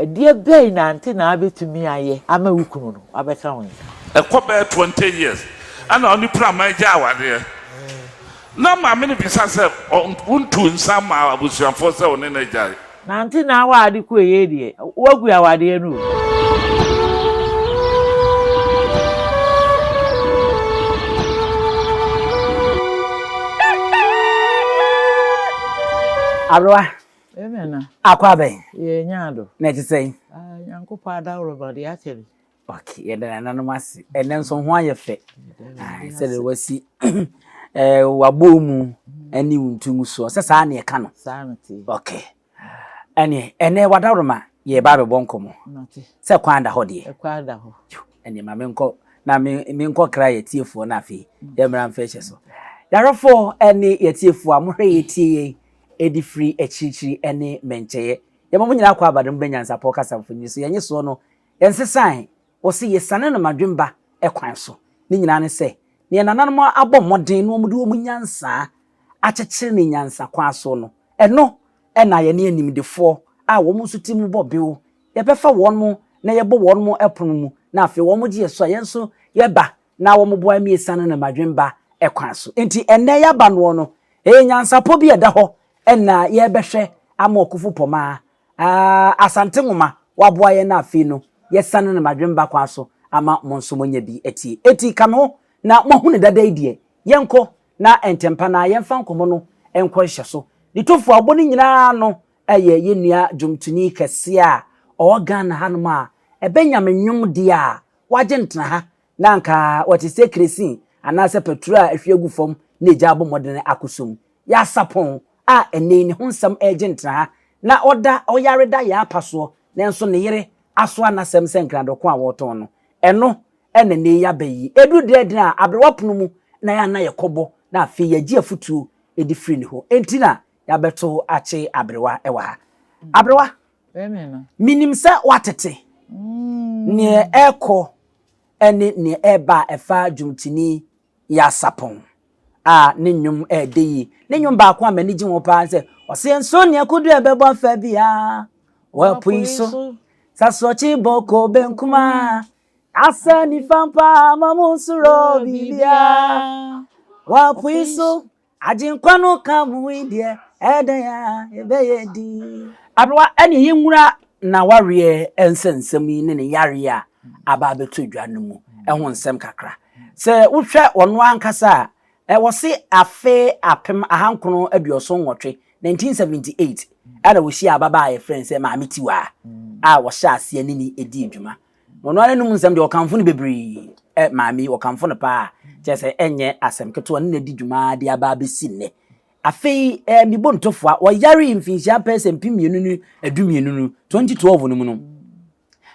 Ɛdeɛ bɛn na antenaa bɛtumi ayɛ ama wo kunu no abɛka wo nsa? Ɛkɔ bɛyɛ 20 years ɛna ɔne Praman gyae awareɛ. Na maame no bisa sɛ wontuu nsa mmaa abusuafoɔ sɛ ɔne no agyae? Na antenaa wɔ ade kɔ yei deɛ woagu awadeɛ no o. Aberewa, Amen na. Akɔ abɛn. Yɛ nya ado. Na ɛte sɛn? Ah, Nyankopɔn adaworo de akyɛ me. Okay, yɛda nananom ase. Ɛnɛ nso ho ayɛ fɛ. Sɛdeɛ wasi eh, wabɔ mu ne wo ntu mu soɔ. Sɛ saa na yɛka no. Saa na te. Okay. Ɛneɛ, ɛnɛ wadaworoma yɛba abɛbɔ nkɔmmɔ. Sɛ kwan da hɔ deɛ. Kwan da hɔ. Ɛneɛ ma menkɔ na menkɔ kra yɛtiefoɔ no afei yɛmmra mfa hyɛ so. Yɛahwɛfoɔ ne yɛtiefoɔ a mohwɛ yɛtie yɛn ɛde firi akyirikyiri ne mmɛnkyɛeɛ. Yɛma mo nyinaa kɔ abadom bɛ nyansapɔ kasa mfonini so. Yɛnye soɔ no, yɛnsesae. Wɔse yɛsiane no madwemba kwan so. Ne nyinaa ne sɛ, neɛ nananom abɔ mmɔden na wɔde wɔn nyansaa akyekyere no nyansa kwan so no, ɛno na yɛne animdefoɔ a wɔn nso ti mu bɔ bew, yɛbɛfa wɔn na yɛbɔ wɔn pono mu na afei wɔn gye yɛ so a, yɛn nso yɛba na wɔboa ma yɛsiane no madwemba kwan so. Enti ɛnnɛ yɛaba noɔ no, ɛyɛ nyansapɔ bi a ɛda hɔ na yɛrebɛhwɛ ama Ɔkofo Pɔmaa, Asante Nwoma, waboa yɛn na afei no yɛsiane no madwemba kwan so ama mo nso moanya bi atie. Enti ka me ho na moahu no dada yi deɛ, yɛnkɔ na ntɛmpa no ara yɛmfa nkɔmmɔ no nkɔ nhyɛ so. Ne tofo a ɔbɔ ne nyinaa ano yɛ yɛn nua dwomtoni kɛseɛ a ɔwɔ Ghana hanom a ɛbɛ Nyame nnwom deɛ a wagye ntena ha na anka ɔte sɛ keresin anaasɛ patura a ahwie agu fam na egya abɔ mmɔden akɔsɔ mu. Yasapɔn a ɛnnɛ yi ne ho nsɛm regye ntena ha na ɔda ɔyare da yɛn apa soɔ nanso ne yere asoa n'asɛm sɛ nkradɔko a wɔretɔn no. Ɛno na nnɛ yi aba yi. Ɛduru dɛn den a, aberewa pono mu na yɛn a na yɛkɔbɔ na afei yɛgye afotuo de firi ne hɔ. Enti na yɛabɛto akye aberewa wɔ ha. Aberewa, menim sɛ woatete neɛ ɛrekɔ ne neɛ ɛreba a ɛfa dwomtoni Yasapɔn a ne nnwom ɛɛdɛ yie. Ne nnwom baako a m'ani gye ho paa sɛ ɔse nso nea kodu ɛbɛbɔ afa biara wɔ po yi so sasorɔkye bɔ kɔ benkum a asɛ nifa mpa ma mo nsoro biribiara wɔ po yi so Agyenkwa no ka mo yi deɛ, ɛdɛn a yɛbɛyɛ din. Aberewa, ɛneɛ yɛnwura n'awareɛ nsɛnsɛm yi ne ne yareɛ a aba abɛtɔ dwa no mu ho nsɛm kakra. Sɛ wohwɛ ɔno ankasa a, wɔse afe 1978, 1978, ɛna wɔhyiaa ababaa a yɛfrɛ no sɛ Maame Tiwaa a wɔhyɛ aseɛ ne ne dii dwuma. Na ɔno ara n'anom nsɛm deɛ ɔkamfo no bebree. Ɛ maame yi, ɔkamfo no paa. Kyerɛ sɛ ɛnyɛ asɛm ketewa ne na di dwuma de aba abɛsi nnɛ. Afei ɛ mebɔ ntofoa, ɔyaree mfinhyia pɛɛ sɛ 2012 no, 2012 no mu no,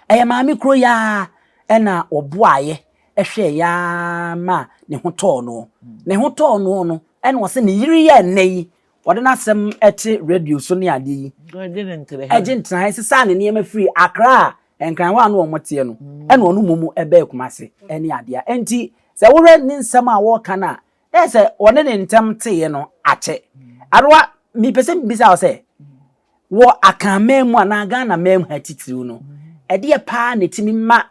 ɛyɛ maame koro yi ara ɛna ɔboaeɛ ɛhwɛɛ yɛ ara ma ne ho tɔɔ no. Ne ho tɔɔ no no, ɛna ɔsɛ ne yere yɛ nnɛ yi, Wɔde n'asɛm te radio so ne adeɛ yi. Ɛgye ntenaeɛ sesaa ne nneɛma firi Accra a Nkran hɔ a na wɔn teɛ no ɛna ɔno mmom ɛbɛɛ Kumasi ne adeɛ. Enti sɛ wohwɛ ne nsɛm a wɔreka no a, ɛyɛ sɛ ɔne ne ntɛm teeɛ no akyɛ. Adowa, mepɛ sɛ mebisa wo sɛ, wɔ Akan man mu anaa Ghana man mu ha titiriw no, ɛdeɛ paa na ɛtumi ma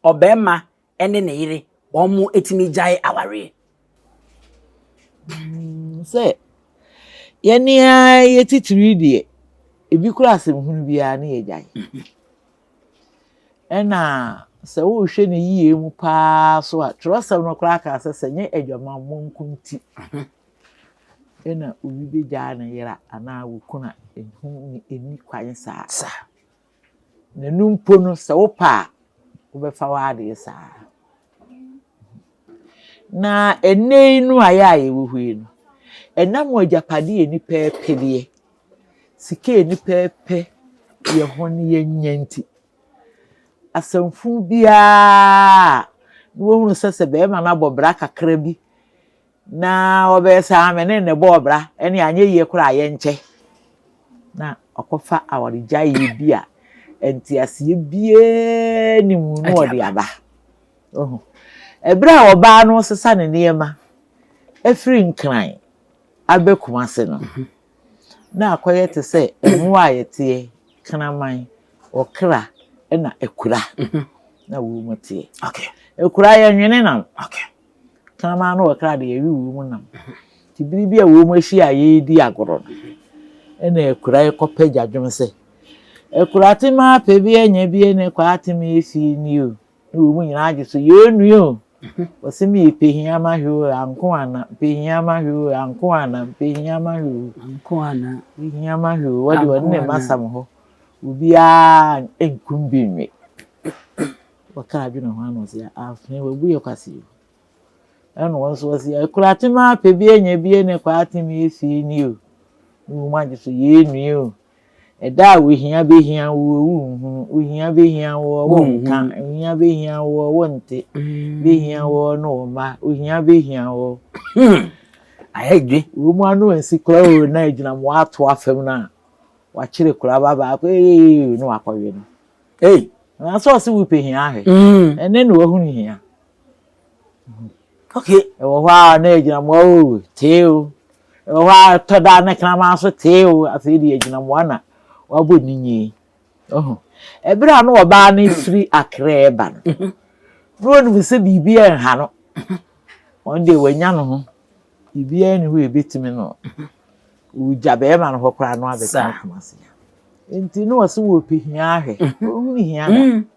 ɔbarima ne ne yere wɔtumi gyae awareɛ? Mm, sɛ yɛne ara yɛ titiri deɛ, ebi kura asɛm hunu biara ne yɛgyae. Ɛna sɛ wohwɛ ne yie mu paa so a, twerɛsɛm no koraa kaa sɛ sɛ nyɛ adwamammɔ nko nti ɛna obi bɛgyaa ne yere anaa wɔkunu a, ɛho ɛnni kwan saa. Saa. Na ɛno mpo no, sɛ wopɛ a, wobɛfa w'adeɛ saa. Na ɛnnɛ yi no a yɛ a yɛwɔ hɔ yi no, ɛnam agyapadeɛ a nnipa repɛ deɛ, sika a nnipa repɛ yɛ ho no yɛnya nti, asɛmfo biara na wɔhunu sɛ sɛ barima no abɔ bra kakra bi Na ɔbɛyɛ sɛ aa me ne no bɔɔ bra ɛne anyɛ yie koraa a yɛnkyɛ. Na ɔkɔfa awaregyaeɛ bi a nteaseɛ biara nni mu na ɔde aba. Ohu. Ɛberɛ a ɔbaa no resesa ne nneɛma afiri Nkran aba Kumase no, na akɔyɛ te sɛ mmoa a yɛteɛ, kraman. Ɔkra ɛna akura na wɔn mu teɛ. Akura yɛ nwene nam. Kraman no ɔkra deɛ yɛwe wɔn mu nam. Nti bere bi a wɔn mu ahyia a yɛredi agorɔ no, ɛna akura yi kɔpɛ gyadwom sɛ, Akura te ma apɛ bi anya bi ne kɔ ate me efie ni o. Ne wɔn mu nyinaa agye so, yɛnue o. Wɔse me pɛ hia ma hwɛ o, anko ana, pɛ hia ma hwɛ o, anko ana, pɛ hia ma hwɛ o. Anko ana. Pɛ hia ma hwɛ o, wɔde wɔne ne mma sam hɔ. Obiara nkum bi nwe. Wɔka adwene ho ano sɛ afei wabu yɛ kwase o. Ɛna wɔn nso wɔsi akura tema apɛ bi anya bi ne kɔ atem yɛ fie ni o. Ne wɔn agye so yɛ nue o. Ɛda a ohia behia wo wo nhunu, ohia behia wo wo nka, ohia behia wo wo nte, behia wo ne wo mma, ohia behia wo. Ayɛ dwe. Wɔn mu ano ansi koraa o na agyina mo ato afam no a. Wakyere koraba baako ee na wakɔwe no. Ei! Na sɛ ɔse wopɛ hia ahwɛ. Ɛnɛ na wahunu hia. Okay. Ɛwɔ hɔ a na agyinamoa o tee o. Ɛwɔ hɔ a ɛtɔ da na kraman so tee o. Afei deɛ agyinamoa na wabɔ ne nyi. Ɔho. Ɛberɛ a na ɔbaa no firi Accra reba no, na ɔnim sɛ biribi ɛnha no. Ɔno deɛ wanya ne ho. Biribiara nni hɔ a ɛbɛtumi no. Ɔgya bɛrima no hɔ koraa no abɛtena Kumasi. Nti na ɔse wɔpɛ hia ahwɛ. Ɔhunu hia da.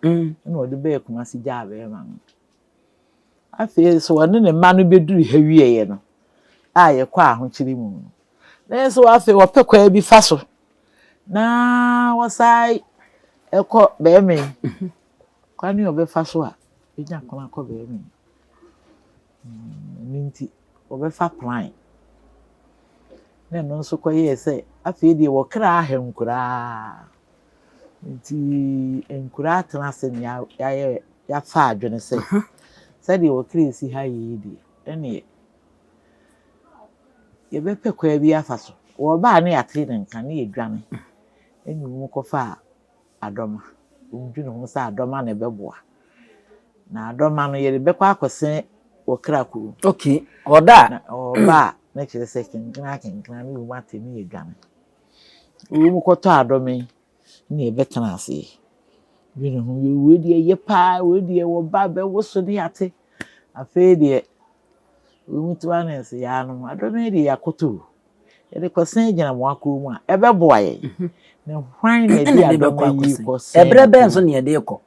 Ɛna ɔde bɛɛ Kumasi gyaa bɛrima no. Afei so ɔne ne mma no bɛduru ha wieɛ no, a yɛkɔ ahokyere mu no, na nso afei ɔpɛ kwan bi fa so na wɔsan ɛkɔ bɛrima yi. Kwan a ɔbɛfa so a bɛnya kwan akɔ bɛrima yi. Ɛno nti, wɔbɛfa plan. Na ɛno nso kɔyɛɛ sɛ afei deɛ wɔkra aha nkuraa. Nti nkuraa atena ase na yɛayɛ yɛafa adwene sɛ sɛdeɛ wɔkra esi ha yɛ yi deɛ, ɛneɛ yɛbɛpɛ kwan bi afa so. Wɔba a na yɛate ne nka na yɛdwane. Ɛna wɔn kɔfaa Adɔma. Wɔdwene ho sɛ adɔma na ɛbɛboa. Na adɔma no yɛde bɛkɔ akɔsɛn wɔ kra kurom. Okay, ɔda a. Na ɔba a, na kyerɛ sɛ kenkena kenkena ne wɔn ate ne yɛdwane. Wɔn kɔtɔ adɔma yi ne yɛbɛtena ase. Dwene ho, yɛ wei deɛ yɛ paa, wei deɛ wɔba bɛwoso ne yɛate. Afei deɛ, wɔn ti wa ne nse yɛanom. Adɔma yi deɛ yɛakɔtɔ o. Yɛde kɔsɛn agyinamoa kɔn mu a, ɛbɛboa yɛn. Mhm. Na hwan na ɛde adɔma yi kɔsɛn? Ɛberɛ bɛn so na yɛde kɔ?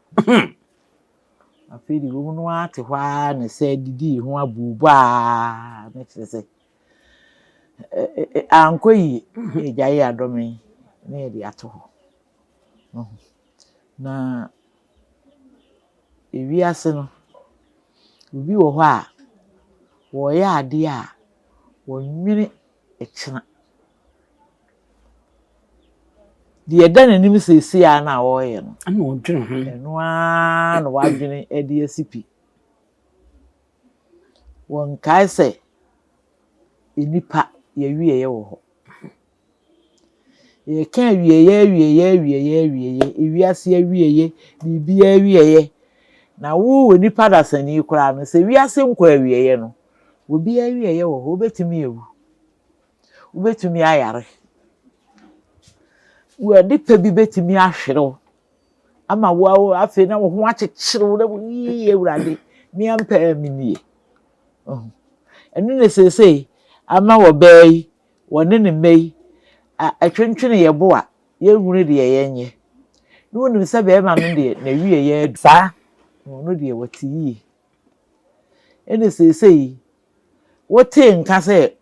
Afei de wɔn no ara te hɔ ara na sɛ didi ho abubu a na kyerɛ sɛ ankɔ yie. Mhm. Yɛgya yɛ adɔma yi na yɛde ato hɔ. Na ewiase no, obi wɔ hɔ a wɔyɛ adeɛ a Wɔnnwene ɛkyena. Deɛ ɛda n'anim seesei ara no a ɔreyɛ no, ɛna ɔdwene ho. Ɛno ara na wadwene de asi pi. Wɔnkae sɛ nnipa yɛawieɛ wɔ hɔ. Yɛka awieeɛ awieeɛ awieeɛ awieeɛ, ewiase awieeɛ, biribiara awieeɛ. Na wo wɔ nipa dasani koraa no, sɛ wiase nkɔ awieeɛ no, obiara awieeɛ wɔ hɔ, wobɛtumi awu, wobɛtumi ayare, ade pa bi bɛtumi ahwere wo ama wo afei na wo ho akyekyere wo na yii awurade, me ampa a menie. Ɛno na seesei ama ɔbaa yi Wɔne ne mma yi a ɛtwentwene yɛn bo a yɛnhunu deɛ yɛnyɛ. Na wonim sɛ barima no deɛ n'awieeɛ adu. Saa. Na ɔno deɛ ɔte yie. Ɛna seesei wotee nka sɛ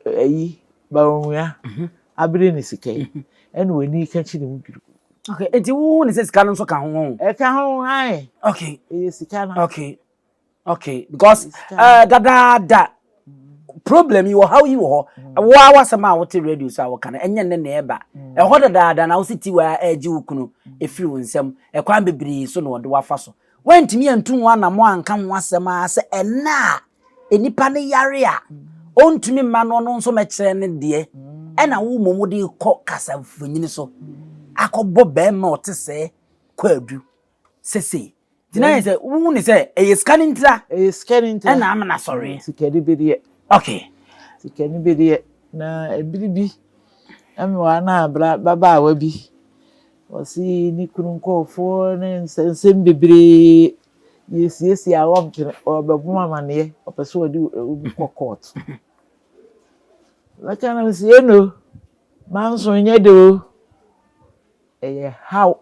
ayi Bawumia abere ne sika yi, ɛna w'ani ka kyerɛ mu dwiriw. Okay, enti wohu ne sɛ sika no nso ka ho ho? Ɛka ho, ae. Okay. Ɛyɛ sika no. Okay. Okay, because dadaada problem yi wɔ haw yi wɔ hɔ. Mm. Wo a wasɛm a wote radio so a wɔka no ɛnyɛ nnɛ na ɛba. Mm. Ɛhɔ dadaada na wosi ti wa ɛgye wo kunu ɛfiri wo nsam. Ɛkwan bebree so na wɔde wafa so. Wantumi antu ho anammɔ anka ho asɛm a sɛ ɛnna a nnipa no yare a ɔntumi mma no ɔno nso mɛkyerɛ ne deɛ ɛna wo mmom wode kɔ kasa mfonini so akɔbɔ bɛrima ɔte sɛ kwaadu sesei. Nti na yɛ sɛ wohu ne sɛ ɛyɛ sika no ntira. Ɛyɛ sika no ntira. Ɛna ama no asɔre. Mm, sika no bi deɛ. Okay. Sika no bi deɛ na ebiri bi ɛmɛ wa na abra babaawa bi. Ɔse ne kunu nkorɔfoɔ ne nsɛnsɛm bebree yɛsiesie a ɔmpene, ɔbɛbɔ me amaneɛ, ɔpɛ sɛ ɔde obi kɔ court. Mɛka na mese eno, manso nyɛ de o, ɛyɛ haw.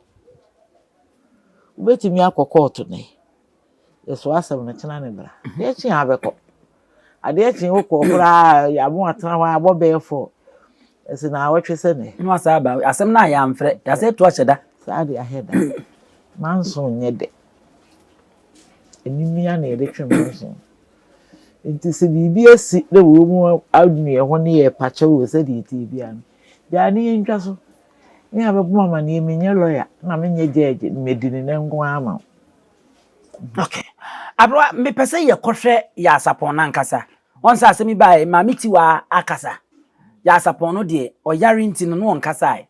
Wobɛtumi akɔ kɔɔto nnɛ, yɛsoa asɛm no kyena ne bra. Adeɛ kye a bɛkɔ. Adeɛ kye wokɔ koraa yɛamo atena hɔ abɔ bɛyɛ fɔ. Ɛsɛ naawɔtwe sɛ nnɛ. Na wasa aba asɛm no a yɛamfrɛ yɛasɛ to ahyɛ da. Saa de ahɛ da. Manso nyɛ dɛ. Animia na yɛde twe manso. Nti sɛ biribi asi na wɔn mu anu yɛn ho ne yɛrepa kyɛw wɔ sɛdeɛ ɛteɛ biara no, gyaa ne yɛntwa so. Me a bɛbɔ me amaneɛ menyɛ lawyer na menyɛ judge medi ne nɛ nko ara ama wo. Okay. Aberewa, mepɛ sɛ yɛkɔhwɛ Yaasapɔn no ankasa. Ɔn sɛ asɛm yi baeɛ, Maame Tiwaa akasa. Yaasapɔn no deɛ, ɔyare nti no, na ɔnkasaeɛ.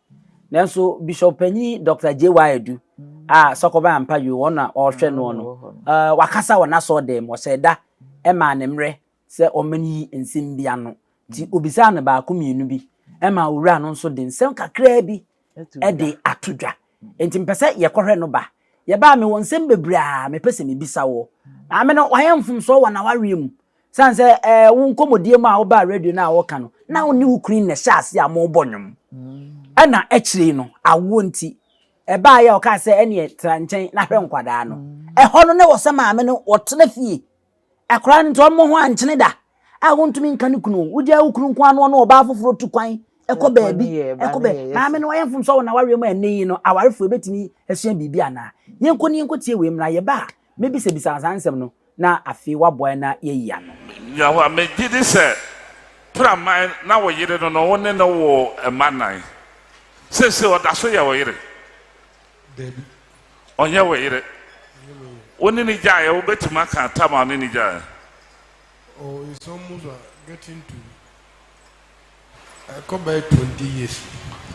Nanso Bishop Panyin Dɔkta J.Y. Adu a Sɔkɔban Ampa Yoo, ɔno na ɔrehwɛ noɔ no, uh, wakasa wɔ n'asɔɔdan mu. Ɔhyɛɛ da maa ne mmerɛ sɛ ɔmma no yi nsɛm bi ano. Nti obisaa no baako mmienu bi, ɛma owura no nso de nsɛm kakraa bi de ato dwa. Enti mepɛ sɛ yɛkɔhwɛ no ba. Yɛba a, mewɔ nsɛm bebree a mepɛ sɛ mebisa woɔ. Maame no, wayɛ mfomsoɔ wɔ n'awareɛ mu. Sane sɛ ɛɛ wo nkɔmmɔdie mu a wobaa radio no a wɔka no, na wo ne wo kunu na ɛhyɛ ase a mobɔ nnwom. Ɛna akyire yi no, awoɔ nti, ɛbaeɛ a ɔkaa sɛ ɛneɛ tra nkyɛn na hwɛ nkwadaa no. Ɛhɔ no na ɛwɔ sɛ maame no ɔtena fie. Akwadaa no nti ɔmmɔ ho ankyene da a wontumi nka ne kunu. Wogyaa wo kunu nko ara na ɔne ɔbaa foforɔ tu kwan kɔ baabi kɔ baabi. Maame no wayɛ mfomsoɔ wɔ n'awareɛ mu a ɛnnɛ yi no awarefoɔ ɛbɛtumi asua biribi anaa? Yɛnkɔ ne yɛnkɔtie wei mmra. Yɛba a mɛbisabisa saa nsɛm no na afei woaboa yɛn na yɛayi ano. Yawa, megye di sɛ Praman na wo yere no no, wo ne no woo mma nnan. Seesei ɔda so yɛ wo yere? Dabi. Ɔnyɛ wo yere. Wo ne no gyaeɛ, wobɛtumi aka tam a wo ne no gyaeɛ? Oh, it's almost getting to ɛkɔ bɛyɛ 20 years.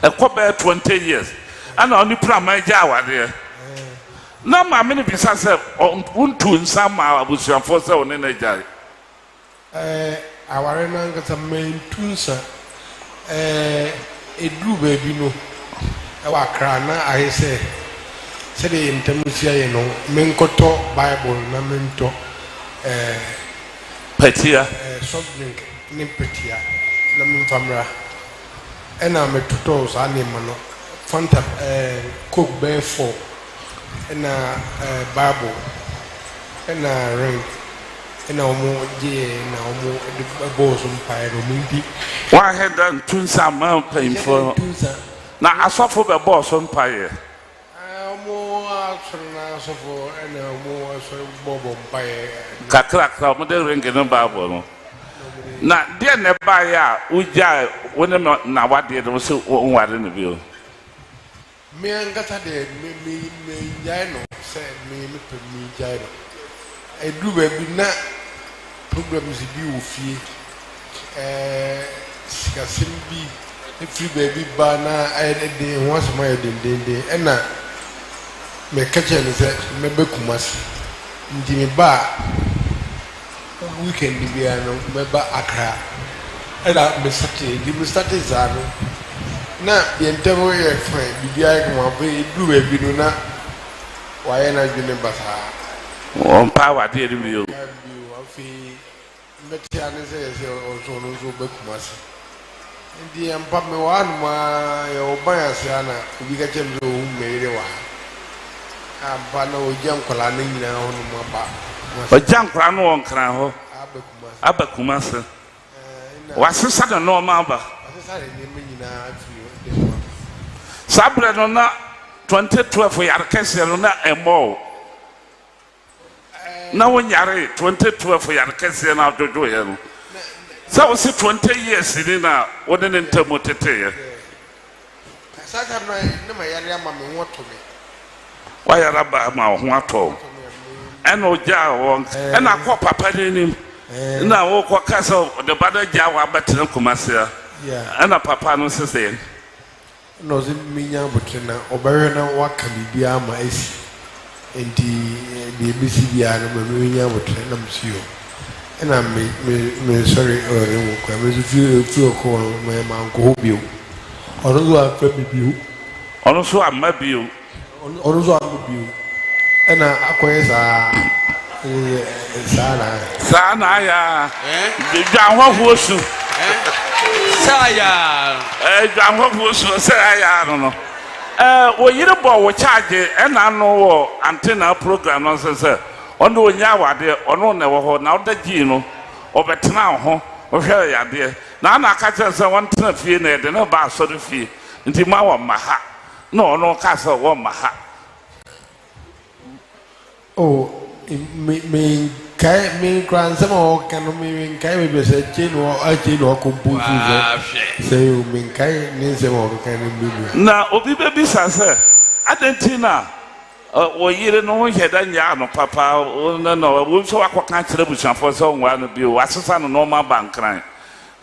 Ɛkɔ bɛyɛ 20 years. Ɛna ɔne Praman gyaa awadeɛ. Na maame no bisa sɛ, wontuu nsa mmaa abusuafoɔ sɛ wo ne no agyae? Ɛɛ, aware no ankasa, mantu nsa. Ɛɛ, ɛduruu baabi no, wɔ Accra, na ayɛ sɛ sɛdeɛ yɛn ntam si ayɛ no, menkɔtɔ Bible na mentɔ ɛɛ. Patia. Ɛɛ, soft drink ne patia na memfa mmra. Ɛna metotɔɔ saa nneɛma no, Fanta, ɛɛ, Coke bɛyɛ four, ɛna ɛɛ, Bible, ɛna ring. Ɛna wɔn gyeeɛ na wɔn de bɔɔ so mpaeɛ no wɔn nti. Wɔanhwɛ da ntu nsa amma mpanyinfoɔ no, na asɔfo bɛbɔɔ so mpaeɛ. Wɔn asɔre no asɔfo ɛna wɔn asɔre bɔbɔ mpaeɛ. Kakrakra wɔn de ring no Bible no. Na deɛ na ɛbaeɛ a wogyae wo ne no n'awadeɛ no wo se wonware no bio? Me ankasa deɛ, me, me, mennyae no sɛ me mepɛ megyae no. Ɛduru baabi na problems bi wɔ fie, ɛɛ, sikasɛm bi firi baabi ba na ayɛ den, ho asɛm ayɛ dendenden. Ɛna meka kyerɛɛ no sɛ mɛba Kumasi. Nti meba a, Weekend biara no mɛba Accra ɛna me startee nti me startee saa no na yɛn ntam yɛ fine biribiara yɛ kama afei ɛduru baabi no na wayɛ n'adwene basaa. Ɔmpɛ awadeɛ no bio. Ɔmpɛ bio afei mɛte ane sɛ yɛsɛ ɔnso ɔno nso ɔba Kumasi. Nti ampa mewɔ hanom ara, yɛwɔ ban ase ha na obi ka kyerɛɛ me sɛ ɔhu me yere wɔ ha. Ampa na ɔgya nkwadaa no nyinaa hɔnom aba Kumasi. Ɔgya nkwadaa no wɔ Nkran hɔ aba Kumasi. Aba Kumasi. Wasesa ne nneɛma aba. Wasesa ne nneɛma nyinaa afiri dan mu aba. Saa berɛ no na 2012 yare kɛseɛ no na ɛmmɔɔ wo. Na wo nyaree 2012 yare kɛseɛ no a wodwodwoeɛ no sɛ wo se 20 years ni na wo ne ne ntamu teteeɛ. Wayare aba ama wo ho atɔ wo ɛna ogyaa wɔn ɛna akɔ papa no anim na wokɔ ka sɛ ɔde ba no agyaa wo abɛtena Kumasi a ɛna papa no se sɛn. Nna ɔdze me nya aboterɛ na ɔbɛhwɛ na ɔaka biribiara ama esi, ntsi deɛ ebesi biara no ma me nya aboterɛ na mese yoo. Nna me me mesɔre wɔ ne mu koraa, me nso firi firi hɔ kɔ hɔ no mankɔ hɔ bio. Ɔno nso amfrɛ me bio. Ɔno nso amma bio. Ɔno nso amma bio. Ɛna akɔyɛ saa saa na ayɛ. Saa na ayɛ a. Dwanhɔhoɔ su. Saa ayɛ a. Dwanhɔhoɔ su sɛ ayɛ a no no. Wo yere bɔ wo kyaagye ɛna ano wɔ antenna program no ase sɛ ɔno ɔnya awadeɛ ɔno na ɛwɔ hɔ na ɔda gyii no ɔbɛtena wo ho wohwɛ yadeɛ na ana aka kyerɛ sɛ wɔntena fie na yɛde no ba asɔre fie nti ma wɔmma ha na ɔno ɔka sɛ wɔmma ha. Oh, me me nkae me kura nsɛm a ɔka no me me nkae baabi a sɛ kyei na akyei na ɔkɔmpo so sɛ sɛ o me nkae ne nsɛm a ɔkeka no bi bi. Na obi bɛbisa sɛ, Adɛn nti na wo yere no ho nyɛ da nnyaa no papa? Wo ne no, ɛwom sɛ woakɔka akyerɛ abusuafoɔ sɛ wonware no bio, woasesa no nnoɔma aba Nkran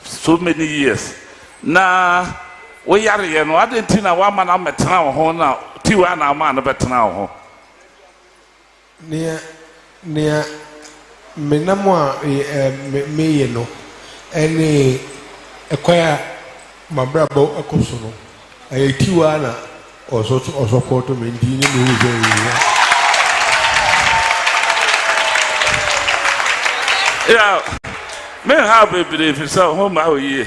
so many years, na woyareɛ no, adɛn nti na woamma no ammɛtena wo ho na tiwaa na womaa no bɛtenaa wo ho? Nea nea menam a me meyɛ no ne ɛkwan a m'abrabɔ kɔ so no, ɛyɛ tiwa na ɔsɔ ɔsɔpɔto me nti ne mehu sɛ ɛyɛ. Yeah, menhaw bebree ɛfiri sɛ ho mma wo yie.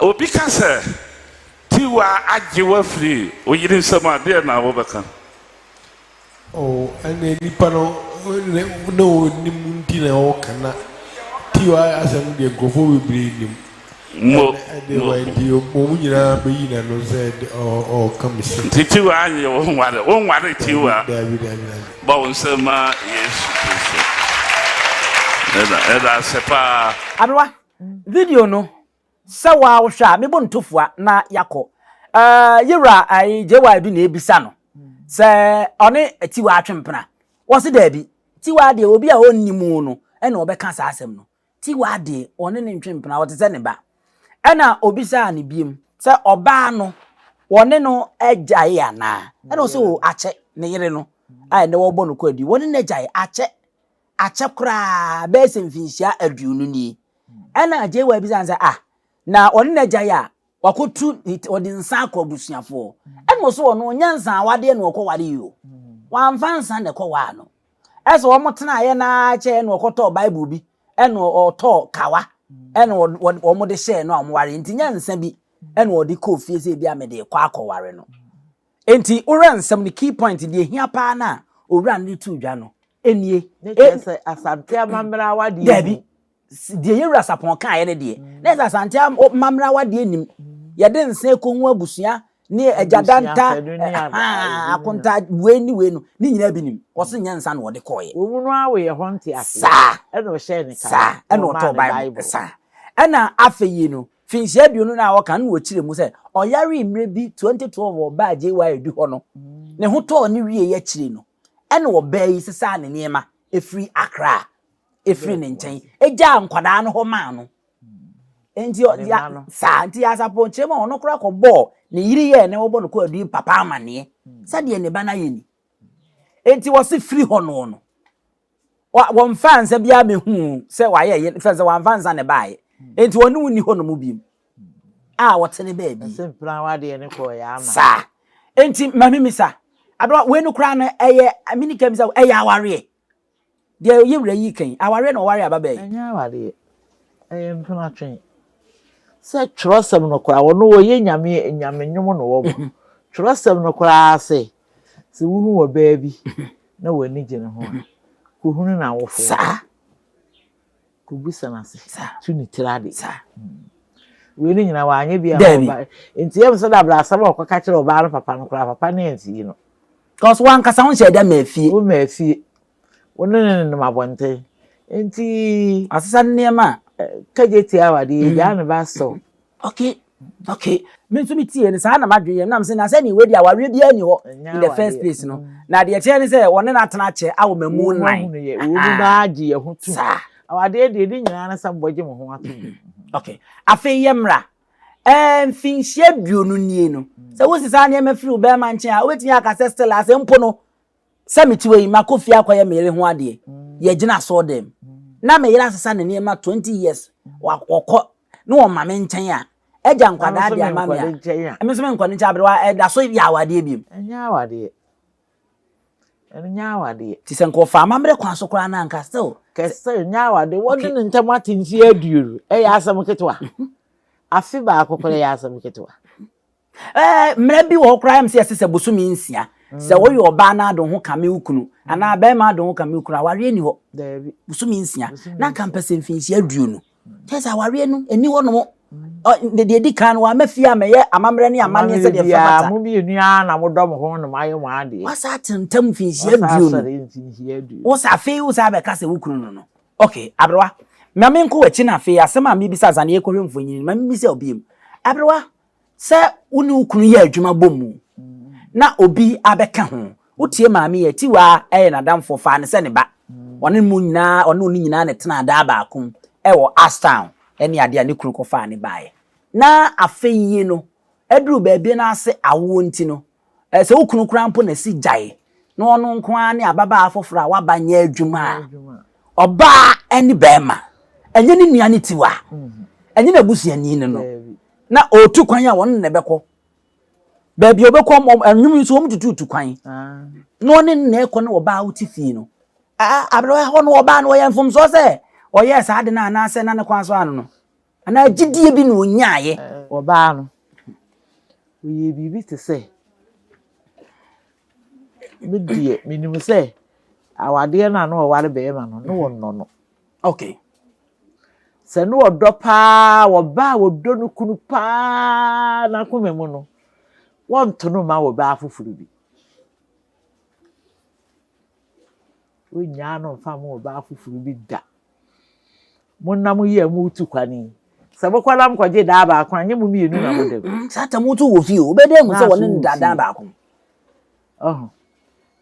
Obi ka sɛ Tiwa agye wo afiri wo yere nsam a, deɛ na wobɛka? Oh, ɛnna nipa no na ɔnim nti na ɔka na tiwa asɛm deɛ nkurɔfoɔ bebree nim. Mo, ɛde wa nti wɔn nyinaa bɛyi n'ano sɛ ɔka me se. Nti tiwa anyɛ wo nware, wo nware tiwa. Dabi dabi dabi. Bɔ wo nsam ma Yesu Kristo. Ɛda ɛda ase paa. Aberewa, video no, Sɛ waa wohwɛ a, mebɔ no tofua na yɛakɔ. Ɛɛ, yɛwura ayi JY bi na ebisa no sɛ ɔne Tiwa atwe mpena. Wɔse daabi. Tiwa deɛ obi a ɔnni mu no ɛna ɔbɛka saa asɛm no. Tiwa deɛ ɔne ne ntwe mpena, ɔte sɛ ne ba. Ɛna obisaa no biem sɛ ɔbaa no wɔne no agyae anaa? Ɛna ɔse o akyɛ, ne yere no a ɛnɛ wɔbɔ no kwaadu yi, wɔne no agyae akyɛ. Akyɛ koraa bɛyɛ sɛ mfinhyia 20 nie. Ɛna Jehu bisa no sɛ, Ah, na ɔne n'agya yɛ a, wakɔtu ne ti, ɔde nsa akɔ abusuafoɔ. Ɛna ɔso ɔno, ɔnyɛ nsa awadeɛ na ɔkɔware yi o. Wamfa nsa na ɛkɔwaa no. Ɛsɛ wɔn tenaeɛ no ara kyɛɛ na ɔkɔtɔɔ Bible bi, ɛna ɔtɔɔ kawa, ɛna wɔn de hyɛɛ no a wɔn ware. Nti nyɛ nsa bi ɛna ɔde kɔɔ fie sɛ ebi a mede kɔ akɔware no. Nti wohwɛ nsɛm no key point deɛ ehia paa no a owura no de too dwa no nie. Ne kyerɛ sɛ Asante amammerɛ awadeɛ Daabi. Deɛ yɛwura Sapɔn kaeɛ no deɛ, na ɛsɛ Asante amammerɛ awadeɛ nim. Yɛde nsa ɛkɔhu abusua ne agya danta, akonta wei ne wei no, ne nyinaa bi nim. Wɔse nyɛ nsa na wɔde kɔeɛ. Wɔn no ara wɔyɛ hɔ nteaseɛ. Saa. Ɛna ɔhyɛɛ ne kawa. Saa. Ɛna ɔtɔɔ Bible. Saa. Ɛna afei yi no, finhyia 20 no a wɔka no na wɔkyerɛ mu sɛ ɔyaree mmerɛ bi 2012 ɔbaa JY du hɔ no, ne ho tɔɔ ne wieeɛ akyire no, ɛna ɔbaa yi sesaa ne nneɛma ɛfiri Accra ɛfiri ne nkyɛn ɛgyaa nkwadaa no hɔ maa no. Nti saa nti Asapɔn kyerɛ mu a ɔno koraa kɔbɔɔ ne yere yɛɛ ne wɔbɔ no kɔ adu papa amaneɛ sɛdeɛ ne ba no ayɛ ni. Nti wɔse firi hɔ no no wɔmfa nsa biara mɛhu sɛ wayɛ yɛ fɛn sɛ wɔamfa nsa na ɛbaeɛ. Nti wɔne wo nni hɔ nom biom a wɔte ne baabi. Ɛsɛ mpena awadeɛ no kɔɔ yɛ ama. Saa. Nti ma memisa aberewa wei no koraa no ɛyɛ mene ka bisa ɛyɛ awareɛ. Deɛ yɛ wura yi kan, awareɛ na ɔware ababaa yi. Ɛnyɛ awareɛ, ɛyɛ mpenatwe. Sɛ twerɛsɛm no koraa, ɔno ɔyɛ nyame, nyame nnwom na ɔbɔ. Twerɛsɛm no koraa se, sɛ wohu ɔbaa bi na w'ani gye ne ho a, kɔhunu n'awofoɔ. Saa. Kɔbisa no ase. Saa. Tu ne tiri ade. Saa. Wei no nyinaa wanyɛ bi a Daabi. ɔba. Nti ɛm sɛ dabra asɛm a ɔkɔka kyerɛ ɔbaa no papa no koraa, papa no antie no. Cause wankasa wo nhyɛ da ma fie. Wo ma fie. Wo ne no nenam abɔnten. Nti. Asesa ne nneɛma a. Kagye tia awadeɛ, gyaa ne ba asɔ. Okay, okay. Me nso me tie no saa na m'adwene yɛ nam sɛ na sɛ ne wei deɛ awareɛ biara ni hɔ in the first place no. Na deɛ kyerɛ ne sɛ wɔne no atena akyɛ awo mamu nan. Wɔn mu baa gye yɛ ho tom. Saa. Awadeɛ deɛ ne nyinaa ne sɛ mbɔgye mo ho atom. Okay. Afei yɛ mmra. Ɛɛ mfinhyia 20 nie no, sɛ wosi saa nneɛma firi wo bɛrima nkyɛn a, wobɛtumi aka sɛ still asɛ mpo no, sɛ mete wɔ yi, makɔ fie akɔyɛ me yere ho adeɛ, yɛgyina asɔɔ dɛm, na me yere asesa ne nneɛma 20 years, wɔkɔ na wɔma me nkyɛn a, agya nkwadaa de ama me a, me nso menkɔ ne nkyɛn aberewa ɛda so yɛ awadeɛ biom. Ɛnyɛ awadeɛ. Ɛnyɛ awadeɛ. Ti sɛ nka ɔfa amammerɛ kwan so koraa na anka still. Kɛsɛ ɛnyɛ awadeɛ. Wɔde ne ntam ate mfeɛ 20 ɛyɛ asɛm ketewa. Afe baako koraa ɛyɛ asɛm ketewa. Ɛɛ mmerɛ bi wɔ hɔ koraa ɛm sɛ yɛse sɛ bosome nsia sɛ woyɛ ɔbaa na ade wo ho kame wo kunu anaa bɛrima ade wo ho kame wo kunu awareɛ ni hɔ. Bosome nsia na anka mpɛ sɛ mfinhyia 20 kyerɛ sɛ awareɛ no ɛni hɔ nom. Deɛ ɛdi kan no wama fie a mɛyɛ amammerɛ ne amanneɛ sɛdeɛ ɛfɛ fata. Mo mmienu ara na modɔ mo ho na moayɛ mo adeɛ. Wasa ate ntam mfinhyia 20. Wosa afei wosa abɛka sɛ wo kunu no no. Ok, aberewa, ma menkɔ w'akyi na afei asɛm a mebisa ansa na yɛkɔhwɛ mfonini no, ma memmisa wo bio. Aberewa, sɛ wo ne wo kunu yɛ adwuma bɔ mu na obi abɛka ho, wotie maame yi a, Tiwaa yɛ n'adamfoɔ, faa no sɛ ne ba. Ɔne mo nyinaa, ɔne wo nyinaa na ɛtenaa daa baako mu wɔ Ashtown ne adeɛ a ne kunu kɔfaa no baeɛ. Na afei yi no, aduru baabi no ase awoɔ nti no, Sɛ wo kunu koraa mpo na si gyae na ɔno nko ara ne ababaa foforɔ a waba nyɛ adwuma a, ɔbaa ne barima, ɛnyɛ ne nua ne tiwa, ɛnyɛ n'abusuani no no, na ɔretu kwan a wɔn na ɛbɛkɔ. Baabi a ɔbɛkɔ, ɛnwom nso wɔn tututu kwan. Na ɔne no na ɛkɔ na ɔbaa wote fie no. Aberewa hɔ no ɔbaa no ɔyɛ mfomsoɔ sɛ ɔyɛɛ saa ade no anaasɛ na ne kwan so ano no. Anaa gyidie bi na ɔnyaeɛ. Ɔbaa no, ɔyɛɛ biribi te sɛ, me deɛ menim sɛ awadeɛ no a na ɔware barima no, na ɔnnɔ no. Okay. Sɛ na ɔdɔ paa, ɔbaa a ɔdɔ no kunu paa n'akoma mu no, wɔnto no mma ɔbaa foforɔ bi. Wonnyaa no mfa mma ɔbaa foforɔ bi da. Mo na mo yɛ mo tu kwan yi. Sɛ mokɔ na mokɔgye daa baako a, nyɛ mo mmienu na moda mu. Saa tam wotu wɔ fie o, wobɛda ahu sɛ wɔne no da dan baako mu. Ɔho.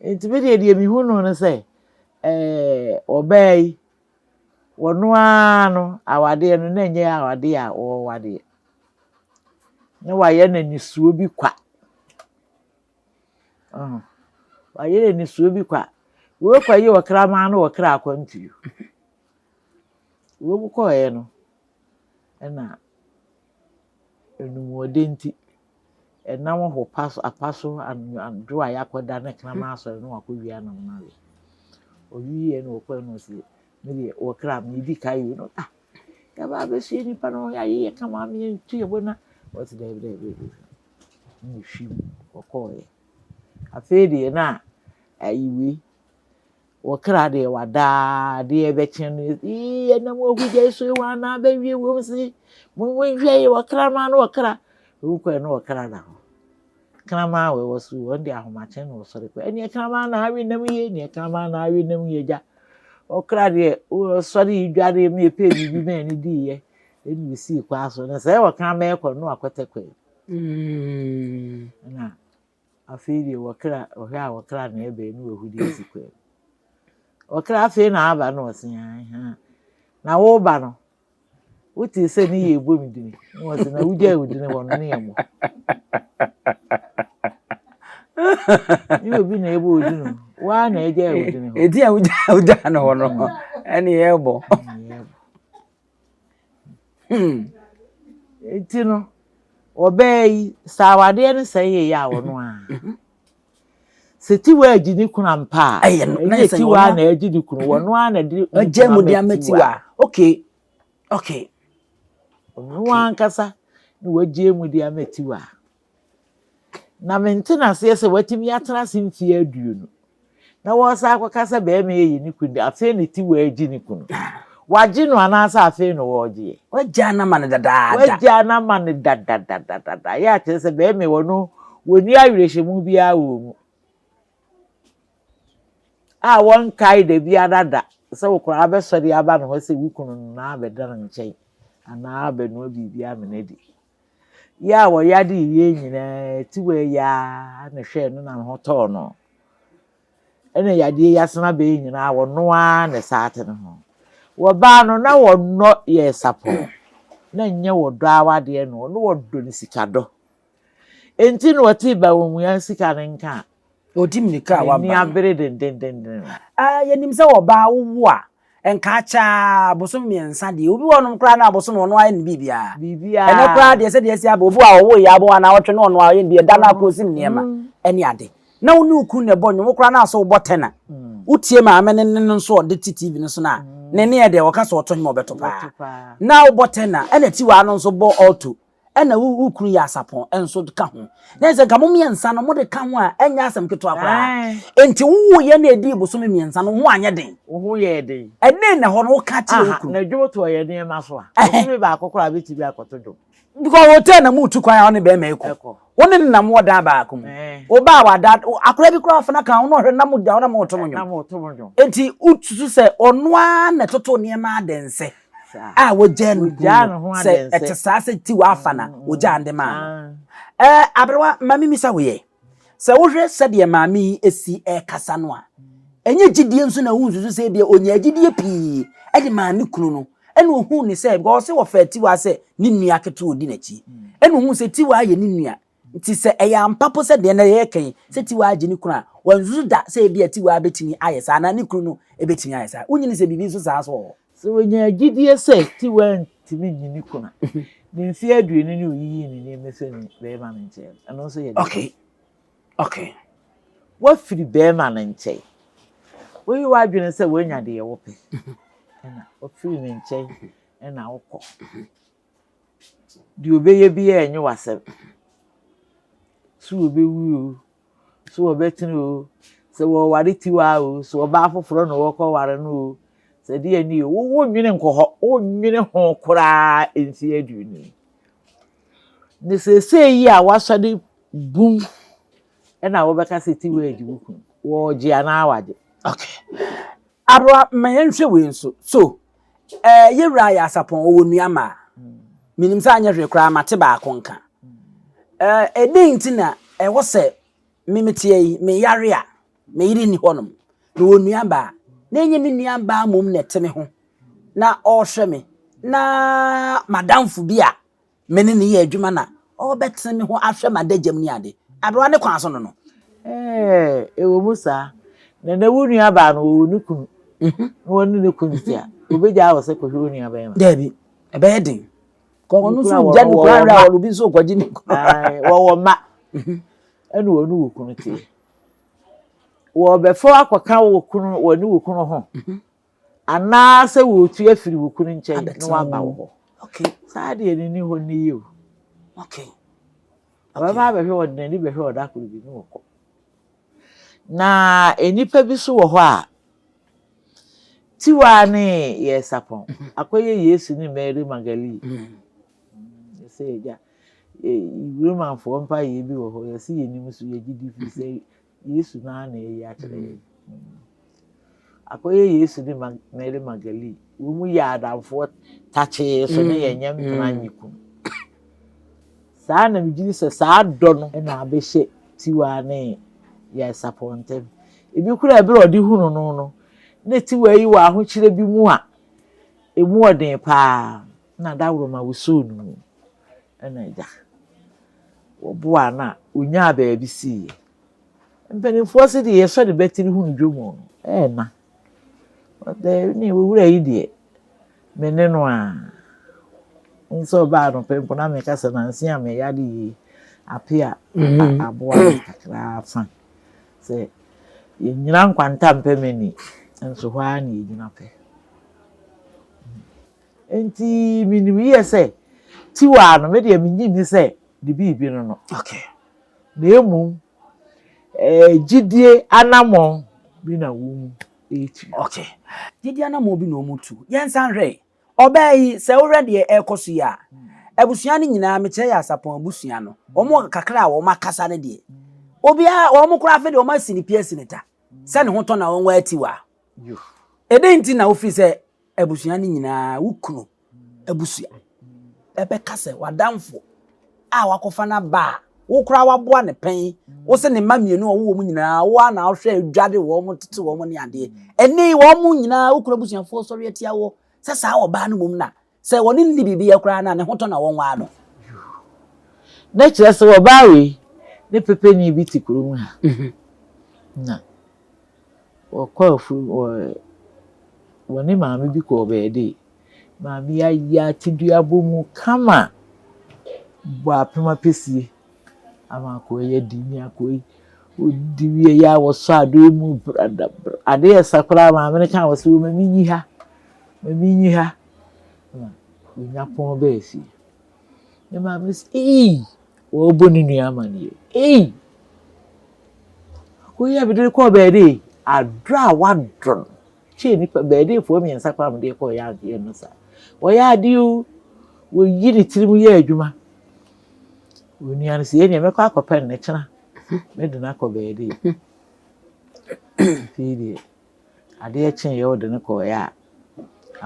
Nti me deɛ deɛ mehu no no sɛ, ɛɛ ɔbaa yi, wɔno ara no awadeɛ no na ɛnyɛ awadeɛ a wɔwadeɛ. Na wayɛ no anisuo bi kwa. Ɔho. Wayɛ no anisuo bi kwa. Wei kɔyɛ ɔkraman no ɔkra akwantuo. Wɔn kɔeɛ no, ɛna animuɔden nti, ɛnam hɔ pa so apa so anadwo a yɛakɔda ne kraman asɔre na wakɔwia nam no awe. Ɔwieɛ na ɔkɔɛ na ɔse, me deɛ wɔkra medi ka yi no ah yɛaba abɛsua nipa no yɛayɛ yɛ kama ama yɛntu yɛ bo na ɔse daabi daabi daabi na ɛhwim ɔkɔeɛ. Afei deɛ na ayi wei Wɔ kra deɛ wada aa adeɛ bɛkye no ii ɛnam ohugya yi so yi wɔn anaa bɛwie wɔm si monhwɛ yi wɔ kraman no wɔ kra owu kɔɛ no wɔ kra da hɔ kraman wɔ wɔ so wɔn de ahomakye na wɔsɔre kɔ ɛneɛ kraman na awe nam yie neɛ kraman na awe nam yie gya ɔkra deɛ wɔsɔre yi dware mu yɛ pɛ biribi ma ɛne diiɛ ɛne osii kɔ aso no sɛ wɔ kraman kɔ no akɔtɛ kɔ na Afei deɛ wɔkra, ɔhwɛ a wɔkra na ɛbɛn no wahu deɛ asi kwan mu. Ɔkra afei na aba na ɔse ahaa. Na woba no, wotee sɛ ne yɛ ɛbɔ me dini. Na ɔse na wogyaa wo dini hɔ no ne yɛ mmɔ. Ne obi na ɛbɔ wo dini o, woa na ɛgyaa wo dini hɔ. Ɛdi a wogyaa no hɔ no, ɛne yɛbɔ. Hmm. Nti no, ɔbaa yi, sɛ awadeɛ no sɛe yɛ a ɔno a. Sɛ Tiwa agye ne kunu ampa a, ɛnyɛ Tiwa na agye ne kunu, wɔno ara na de ne kunu ama Tiwa. Okay. Okay. Ɔno ankasa na wagye mu de ama Tiwa. Na mente n'aseɛ sɛ watumi atena ase mfeɛ 20 na wɔresan akɔka sɛ barima yi yɛ ne kunu de, afei na Tiwa agye ne kunu. Wagye no anaasɛ afei na ɔregyeɛ? Wagyaa no ama no dadaada. Wagyaa no ama no dadadadada. Yɛ akyerɛ sɛ barima yi ɔno wɔnni awerɛhyɛmu biara wɔ mu. A wɔnkae da biara da sɛ wo koraa bɛsɔre aba ne hɔ sɛ wo kunu no na abɛda ne nkyɛn anaa abɛnoa biribi ama no adi. Yɛ a wɔyade yie nyinaa tiwa yi ara na hwɛɛ no na ne ho tɔɔ no. Ɛna yadeɛ yi asena bɛyɛ nyinaa wɔno ara na ɛsaa te ne ho. Wɔbaa no na wɔnnɔ yɛ sapɔn. Na nyɛ wɔdɔ awadeɛ no, ɔno wɔdɔ ne sikadɔ. Enti na ɔtee Bawumia sika no nka a, Ɔdi mmirika a waba n'ani no. abere dendendenden. Ah, yɛnim sɛ ɔbaa wowo a, Nka akyɛ ara bosome mmiɛnsa deɛ, obi wɔ hɔnom koraa na abosome ɔno ayɛ ne biribiara. Biribiara. Ɛnɛ koraa deɛ sɛdeɛ asi aba, obi wɔ a ɔwɔ yɛ abɔ anaa ɔtwe na ɔno ayɛ ne biribiara, da no akɔ ɔsi ne nneɛma ɛne ade. Na wo ne wo kunu na ɛbɔ nnwom, wo koraa na asɛ wobɔ tɛna. Wotie maame no nne no nso a ɔde te TV no so no a, ne nne yɛ dɛ, ɔka sɛ ɔto nnwom a ɔbɛto paa. Na wobɔ tɛna, ɛna Tiwaa no nso bɔ alto. Ɛna wo wo kunu yɛ asapɔn nso ka ho. Na sɛ nka mo mmiɛnsa no mode ka ho a ɛnyɛ asɛm ketewa koraa. Enti wowoeɛ na ɛdii bosome mmiɛnsa no wo ho anyɛ den. Wo ho yɛɛ den. Ɛdɛn na ɛhɔ no woka kyerɛ wo kunu? Na dwom to ɔyɛ nneɛma so a. Bosome baako koraa bɛtumi akɔto dwom. Because hotel na mutu kwan a wo ne bɛrima yi kɔ. Wo ne no nam wɔ dan baako mu. Wo ba a wada akwadaa bi koraa afena ka ho na ɔhwɛ na mo da hɔ na moto mo nnwom. Enti wosusu sɛ ɔno ara na ɛtoto nneɛma adɛnsɛ. a wogyaa no Ogyaa ne ho gu sɛ adɛn ɛte sɛ. saa sɛ tiwa afa na ogyaa no de maa no. Ɛɛ aberewa ma mimisa wo yɛ, sɛ wohwɛ sɛdeɛ maame yi si ɛrekasa no a, ɛnyɛ gyidie nso na wonsusu sɛ ebia onyaa gyidie pii de maa ne kunu no ɛna ohuu ne sɛ because ɔse wɔfaa tiwa sɛ ne nua ketewa odi n'akyi ɛna ohuu sɛ tiwa yɛ ne nua nti sɛ ɛyɛ ampa po sɛ deɛ na yɛreka yi sɛ tiwa agye ne kunu a wansusu da sɛ ebia tiwa bɛtumi ayɛ saa anaa ne kunu no bɛtumi ayɛ saa. Wonyini sɛ biribi nso saa nso wɔ hɔ? Sɛ onyaa gyidie sɛ Tiwa ntumi nyi ne kunu a, ne mfeɛ aduonu ne oyiyii ne nneɛma firi ne barima no nkyɛn no, ɛno nso yɛ dɛn? Okay. Okay. Woafiri barima no nkyɛn. Woyi w'adwene sɛ woanya deɛ wopɛ, ɛna wofiri ne nkyɛn ɛna wokɔ. Deɛ ɔbɛyɛ biara ɛnyɛ w'asɛm. So ɔbɛwu o, So wɔbɛtene oo, sɛ wɔreware tiwa oo, sɛ ɔbaa foforɔ na wɔrekɔware no oo, sɛ deɛ ni oo, wonnwene nkɔ hɔ, wonnwene ho koraa mfeɛ aduonu yi. Ne seesei yi a wasɔre bum ɛna wobɛka sɛ tiwa agye wo kunu, wɔregye anaa wagye. Okay. Aberewa, ma yɛnhwɛ wei nso. So, eh, yɛwura yɛ asapɔn, ɔwɔ nua mmaa. Menim sɛ anyɛ hwee koraa mate baako nka. Eh, ɛdɛn nti na ɛwɔ sɛ me meteɛ yi, meyare a, me yere nni hɔnom. Mewɔ nuabaa, na ɛnyɛ me nuabaa mmom na ɛte me ho na ɔrehwɛ me, na m'adamfo bi a me ne no yɛ adwuma na ɔrebɛtene me ho ahwɛ m'adagyam ne ade. Aberewa ne kwan so no no. Ɛɛ, ɛwɔ mu saa. Na na wo nuabaa no, ɔwɔ ne kunu, na ɔne ne kunu te a, ɔbɛgyaa wo sɛ kɔhwɛ wo nuabarima? Daabi, ɛbɛyɛ den. Kɔ ɔno nso gya ne kunu ahwɛ a obi nso kɔgye ne kunu. Wɔwɔ mma, ɛna wɔne wo kunu te. Wɔbɛfa akɔka wo kunu, wɔne wo kunu ho. Anaasɛ wɔretu afiri wo kunu nkyɛn na wɔaba wo hɔ. Okay. Saa deɛ no ni hɔ nnɛ yi o. Okay. Ɔbɛba abɛhwɛ ɔde n'ani bɛhwɛ ɔda koro bi na ɔkɔ. Na nnipa bi so wɔ hɔ a, Tiwa ne Yɛsapɔn mhm. akɔyɛ Yesu ne Mary Magdalene. Mhm. Sɛ agya, Romanfoɔ mpaeɛ bi wɔ hɔ, yɛse yɛnim so yɛgye di firi sɛ Yesu no ara na ayi akyerɛ yɛn. Akɔyɛ Yesu ne Mary Magdalene. Wɔn mu yɛ adamfoɔ takyee so ne yɛn nyɛ mpena nye kunu. Saa na megye di sɛ saa dɔ no na abɛhyɛ Tiwa ne Yaisapɔn ntam. Ebi koraa bere a ɔde hunu no no, na Tiwa yi wɔ ahokyerɛ bi mu a emu ɔden paa na dawuroma wosoo no mu ɛna agya. Wɔboaa no a, ɔnyaa baabi siiɛ. Mpanimfoɔ se deɛ yɛsɔ ne batiri hunu dwom no, ɛɛna. Ɔdɛ ne owura yi deɛ, me ne no a. Nso ɔbaa no pɛ mpo na meka sɛ nanse a meyare yie ape a mhm. aboa me kakra fa. Sɛ yɛnyina nkwanta mpɛ m'ani, nso hɔ ara na yɛgyina pɛ. Enti menim yie sɛ Tiwa no, me deɛ mennye nni sɛ ne biribi no no. Okay. Na mmom eh, gyidie anammɔn bi na wɔn retu. Okay. Gyidie anammɔn bi na wɔn tu. Yɛnsan hwɛ. Ɔbaa yi, sɛ wohwɛ deɛ ɛrekɔ so yi a, abusua no nyinaa, mekyerɛ yɛ Asapɔn abusua no, wɔn kakra a wɔn akasa no deɛ, obiara, wɔn koraa afei deɛ wɔn asi ne pi asi ne ta, sɛ ne ho tɔ na wɔn atiwa. Ɛdɛn nti na wofiri sɛ abusua no nyinaa, wo kunu abusua bɛka sɛ w'adamfo a wakɔfa no aba a wo koraa waboa ne pɛn, wo sɛ ne mma mmienu a ɔwɔ wɔn nyinaa, wo ara na wohwɛ dware wɔn, tete wɔn ne adeɛ. Ɛnne yi wɔn nyinaa, wo kunu abusuafoɔ sɔre atia wɔ sɛ saa ɔbaa no mmom na sɛ wɔne no nni biribi yɛ koraa no a, ne ho tɔ na wɔnwaa no. Na kyerɛ sɛ ɔbaa wei ne pepeni bi te kurom ha. Mhm. Na wɔkɔ afuom wɔ. Wɔne maame bi kɔɔ baabi. Maame yi ayɛ atedua abɔ mu kama bɔ apem apɛsie ama akoa yi adi ne akoa yi ɔdi wie yɛ a wɔsɔ adeɛ mu bradabra. Adeɛ yɛ sa koraa maame no kaa wɔ sɛ ma menyi ha, ma menyi ha. Na wɔnya pɔn bɛɛ fie. Ne maame sɛ ei wɔrebɔ ne nua amaneɛ ei akoa yi a mede no kɔɔ baabi adɔ a wadɔ no. Kyɛɛ nnipa baadeefoɔ mmiɛnsa koraa mede kɔɔ yɛ adeɛ no saa. Wɔyɛ adeɛ o, wɔyi ne tirim yɛ adwuma. Onua no sɛ yɛ nea mɛkɔ akɔpɛ no ne kyena mede no akɔ baadee. Afei deɛ adeɛ kyeeɛ wɔde no kɔɔeɛ a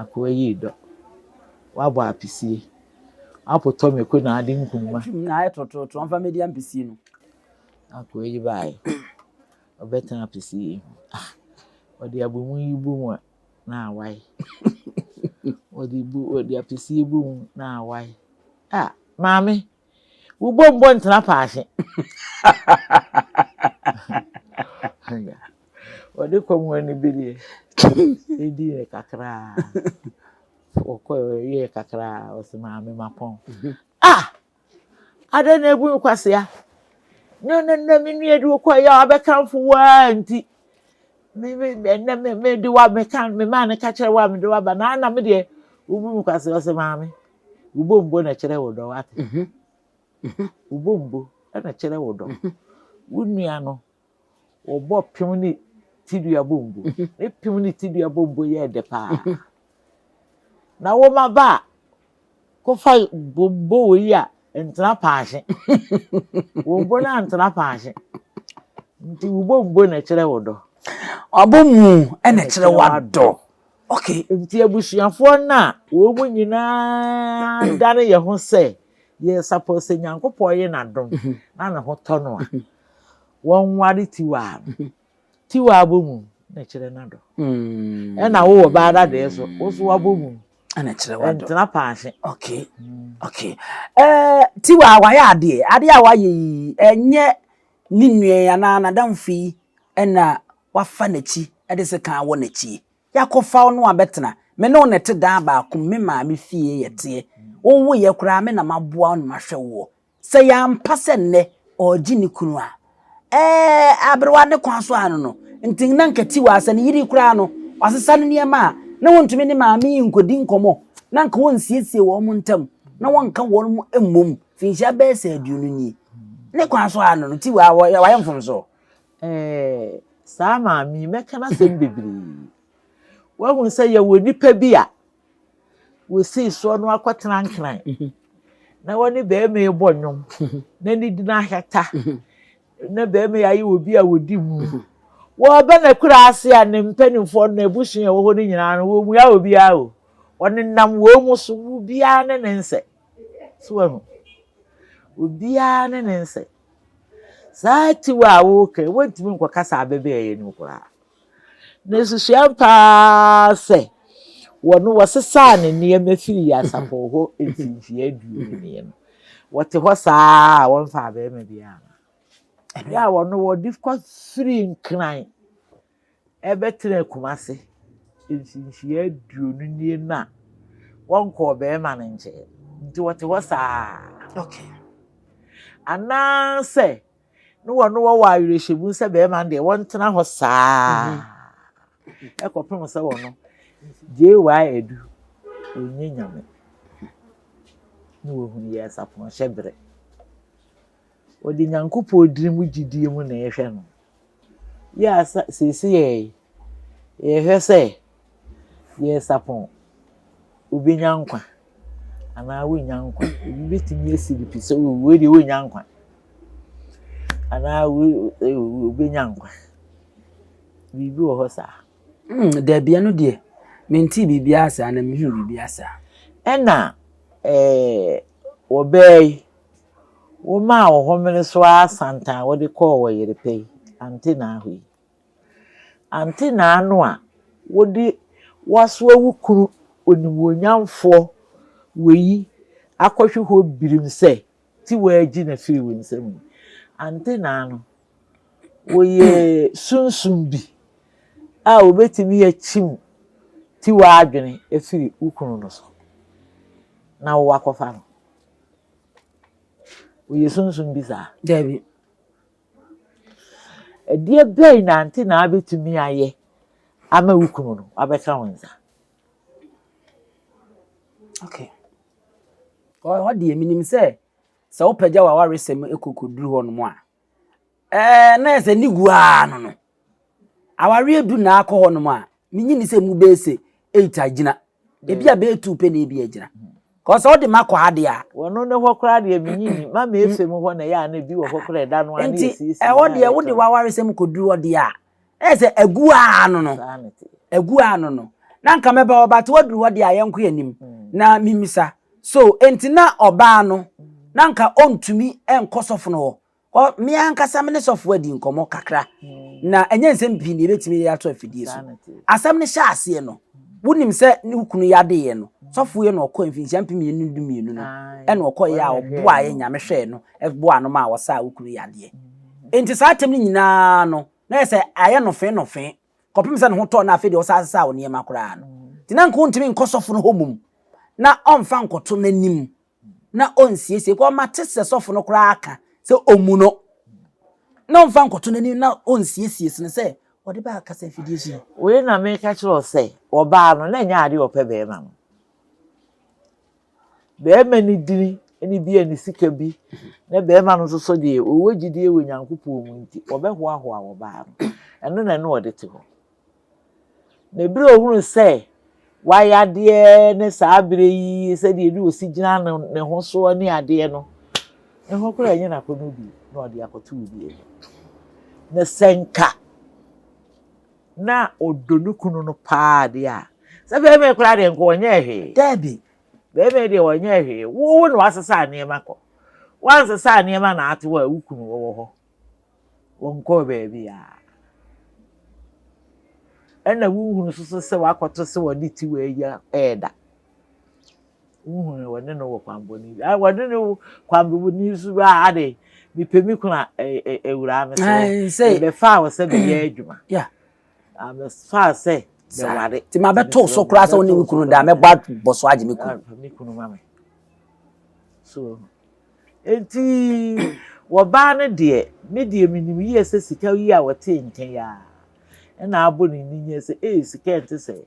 akoa yii dɔ. Wabɔ apesie, apotɔ mako na ade nkuruma. Na ayɛ torɔtorɔtorɔ ɔmfa mmɛdi ampesie no. Akoa yi baeɛ. Ɔbɛtena apesie yi ho. Ah, ɔde abomu yi bɔ mu a, na awae. Ɔde bu ɔde apesie bɔ mu na awae. Ah, maame, wo bɔ mbɔ ntena paahye. Ɔde kɔm ani bi deɛ, ɛdi ne kakraa. Ɔkɔ yɛ kakraa, ɔsɛ maame mapɔn. Ah! Adɛn na ebu me kwasea? No no no me nua de wokɔ yɛ a wabɛkamfo wo ara nti me me ɛnɛ me me de wa me ka me maa ne ka kyerɛ wo a mede waba na ana me deɛ wobu me kwasea ɔsɛ maame wobɔ mbo na kyerɛ wo dɔ wate mhm. Mhm. wobɔ mbo na kyerɛ wo dɔ mhm. wo nua no wɔbɔ pem ne tidua bɔ mbo ne pem ne tidua bɔ mbo yɛ dɛ paa na wo ma ba a Kɔfa bombo wei a ntena paahye. Bombo no antena paahye. Nti wo bombo na ɛkyerɛ wo dɔ. Wabɔ mu na ɛkyerɛ wadɔ. Okay. Nti abusuafoɔ no a wɔn mu nyinaa dane yɛn ho sɛ yɛ suppose sɛ Nyankopɔn yɛ n'adom na ne ho tɔ no a, wɔnware Tiwa no. Tiwa abɔ mu na ɛkyerɛ n'adɔ. Ɛna wowɔ baa dadeɛ so, wo so wabɔ mu. Ɛna kyerɛ wadɔ. Ɛntena paahye. Okay. Okay. Eh, Tiwa wayɛ adeɛ. Adeɛ a wayɛ yi, ɛnyɛ ne nua yi anaa n'adamfo yi ɛna wafa n'akyi ɛde sekan awɔ n'akyi. Yɛakɔfa wo no abɛtena. Me ne wo na ɛte dan baako mu, me maame fie yɛteɛ. Wowoeɛ koraa me na maboa wo na mahwɛ woɔ. Sɛ ɛyɛ ampa sɛ nnɛ ɔregye ne kunu a, ɛɛ aberewa ne kwan so ano no, nti na nka tiwa sɛ ne yere koraa no, wasesa ne nneɛma a, na wɔntumi ne maame yi nkɔdi nkɔmmɔ, na nka wɔnsiesie wɔn ntam, na wɔnka wɔn mmom mfinhyia bɛyɛ sɛ 20 nie. Ne kwan so ano no, tiwa wayɛ mfomso. Ɛɛ saa maame yi, mɛka n'asɛm bebree. Wahu sɛ yɛwɔ nnipa bi a wɔsii soɔ no akɔtena Nkran na wɔne barima yi bɔ nnwom na ne din ahata na barima yi ayɛ obi a wɔdi mu. Wɔba n'akura ase a ne mpanimfoɔ no n'abusua a ɛwɔ hɔ no nyinaa no wɔmmua obiara o. Wɔnenam wɔn mu so obiara ne ne nsɛ. So wahu? Obiara ne ne nsɛ. Saa tiwa a woka yi wɔntumi nkɔkasa abɛbɛɛ yɛn koraa. Na esusuam paa sɛ wɔn wɔsesaa ne nneɛma firii asafo hɔ mfinhyia 20 nie no, wɔte hɔ saa a wɔmfaa barima biara mma. Ɛberɛ a wɔn wɔde kɔ firii Nkran ɛbɛtena Kumase mfinhyia 20 nie no a wɔnkɔɔ barima no nkyɛn nti wɔte hɔ saa. Okay. Anaasɛ Ne wɔn wɔwɔ awerɛhyɛmu sɛ bɛrima no deɛ wɔntena hɔ saa ɛkɔpem sɛ wɔn JY Adu wɔnyɛ nyame ne wɔhunu yɛ asapɔn hyɛ berɛ. Wɔde Nyankopɔn dini mu gyidie mu na ɛhwɛ no. Yɛ asa seesei yɛ yɛhwɛ sɛ yɛ sapɔn wobɛnya nkwa anaa wonnya nkwa. Obi bɛtumi asi no pi sɛ oh wei deɛ wonnya nkwa anaa wei wobɛnya nkwa. Biribi wɔ hɔ saa. Mm, dabi ɛno deɛ mentee biribiara saa na mehuu biribiara saa. Ɛna ɛɛ wɔbaa yi, womaa wo homene so ara santan wode kɔɔ wɔ yere pɛ yi, ante na ahɔ yi. Ante n'ano a wode woasoa wo kunu onimuonyamfoɔ wei akɔhwe hɔ birim sɛ ti woagyi no afiri wo nsam yi. Ante n'ano. Wɔyɛ sunsum bi a wɔbɛtumi akyim Ti w'adwene firi wo kunu no so na wo akɔfa no. Ɔyɛ sunsum bi saa? Dabi. Ɛdeɛ bɛn na ante na abɛtumi ayɛ ama wo kunu no wabɛka wo nsa? Okay. Hɔ deɛ menim sɛ sɛ wopagya w'awaresɛm kɔkɔduru hɔ nom a, ɛɛ na ɛsɛ ne gu ara no no. Awareɛ du na akɔ hɔ nom a, menyi ni sɛ mu bɛyɛ sɛ eight agyina. Ebi a bɛyɛ two pɛ na ebi agyina. Kɔ sɛ wode ma kɔ ha deɛ a. Wɔno ne hɔ koraa deɛ menyi ni. Ma me efe mu hɔ na ɛyɛ a na ebi wɔ hɔ koraa ɛda no ara na Nti yɛsiesie ɛhɔ na deɛ wode yɛtɔn. w'awaresɛm kɔduru hɔ deɛ a, ɛyɛ sɛ agu ara no no. Saa na ɛteɛ. Agu ara no no. Na nka mɛba hɔ but woaduru hɔ deɛ a yɛnkɔ yɛn anim na memmisa. So enti na ɔbaa no na nka ɔntumi nkɔ sɔfo no hɔ Kɔ, me ankasa me ne sɔfo adi nkɔmmɔ kakra, na ɛnyɛ nsɛm pii na yɛbɛtumi de ato afidie so. Asɛm no hyɛ aseɛ no, wonim sɛ ne wo kunu yadeeɛ no, sɔfo yɛ na ɔkɔɔ mfinhyia 2012 no, ɛna ɔkɔeɛ a ɔboaeɛ, Nyame hwɛɛ no, boaa no maa ɔsaa wo kunu yadeɛ. Enti saa atɛm no nyinaa no, na yɛ sɛ ayɛ nɔfee nɔfee, kɔpem sɛ ne ho tɔɔ no afei deɛ ɔsan sesaa wo nneɛma koraa no. Nti na nka wontumi nkɔ sɔfo no hɔ mmom, na ɔmfa nkɔto n'anim na ɔnsiesie kɔ mate sɛ sɔfo no koraa ka sɛ ɔmmu no na ɔmfa nkɔto n'anim na ɔnsiesie sene sɛ ɔde ba akasa afidie so yi. Wei na meka kyerɛ wo sɛ ɔbaa no na ɛnyɛ adeɛ ɔpɛ bɛrima no. Bɛrima no dini ne bi a ne sika bi na bɛrima no nso so deɛ ɔwɔ gyidie wɔ Nyankopɔn mu nti ɔbɛhoahoa ɔbaa no. Ɛno na ɛne ɔde te hɔ. Na bere a ohunu sɛ wayɛ adeɛ ne saa berɛ yi sɛdeɛ ne ɔsi gyina ne ne ho soɔ ne adeɛ no, ne ho koraa ɛnyɛ n'akɔnnɔ bio na ɔde akɔto obi anim. Na sɛ nka na ɔdɔ ne kunu no paa deɛ a, sɛ bɛrima yi koraa deɛ nka ɔnyɛɛ hwee. Daabi. Bɛrima yi deɛ ɔnyɛɛ hwee. Wo wo na wasesa nneɛma kɔ. Wansesa nneɛma na ate hɔ a wo kunu ɔwɔ hɔ. Wɔnkɔɔ baabiara. Ɛna wonhunu nso so sɛ wakɔto sɛ wɔde tiwa agya ɛɛda. Wonhunu wɔne no wɔ kwanbɔne bi. Ah, wɔne no kwanbɔne so bi a ade mepɛ me kunu a awuraa me sɛ mebɛfaa wɔ sɛ bɛyɛ adwuma. Yeah. Mefaa sɛ bɛware. Nti mabɛto so koraa sɛ wo ne wo kunu da mɛbɔ abɔ so agye me kunu. Me kunu ma me. So Enti wɔbaa no deɛ, me deɛ menim yie sɛ sika yi a wɔtee nka yi ara na abɔ ne ninyɛ sɛ ee sika ɛnte sɛ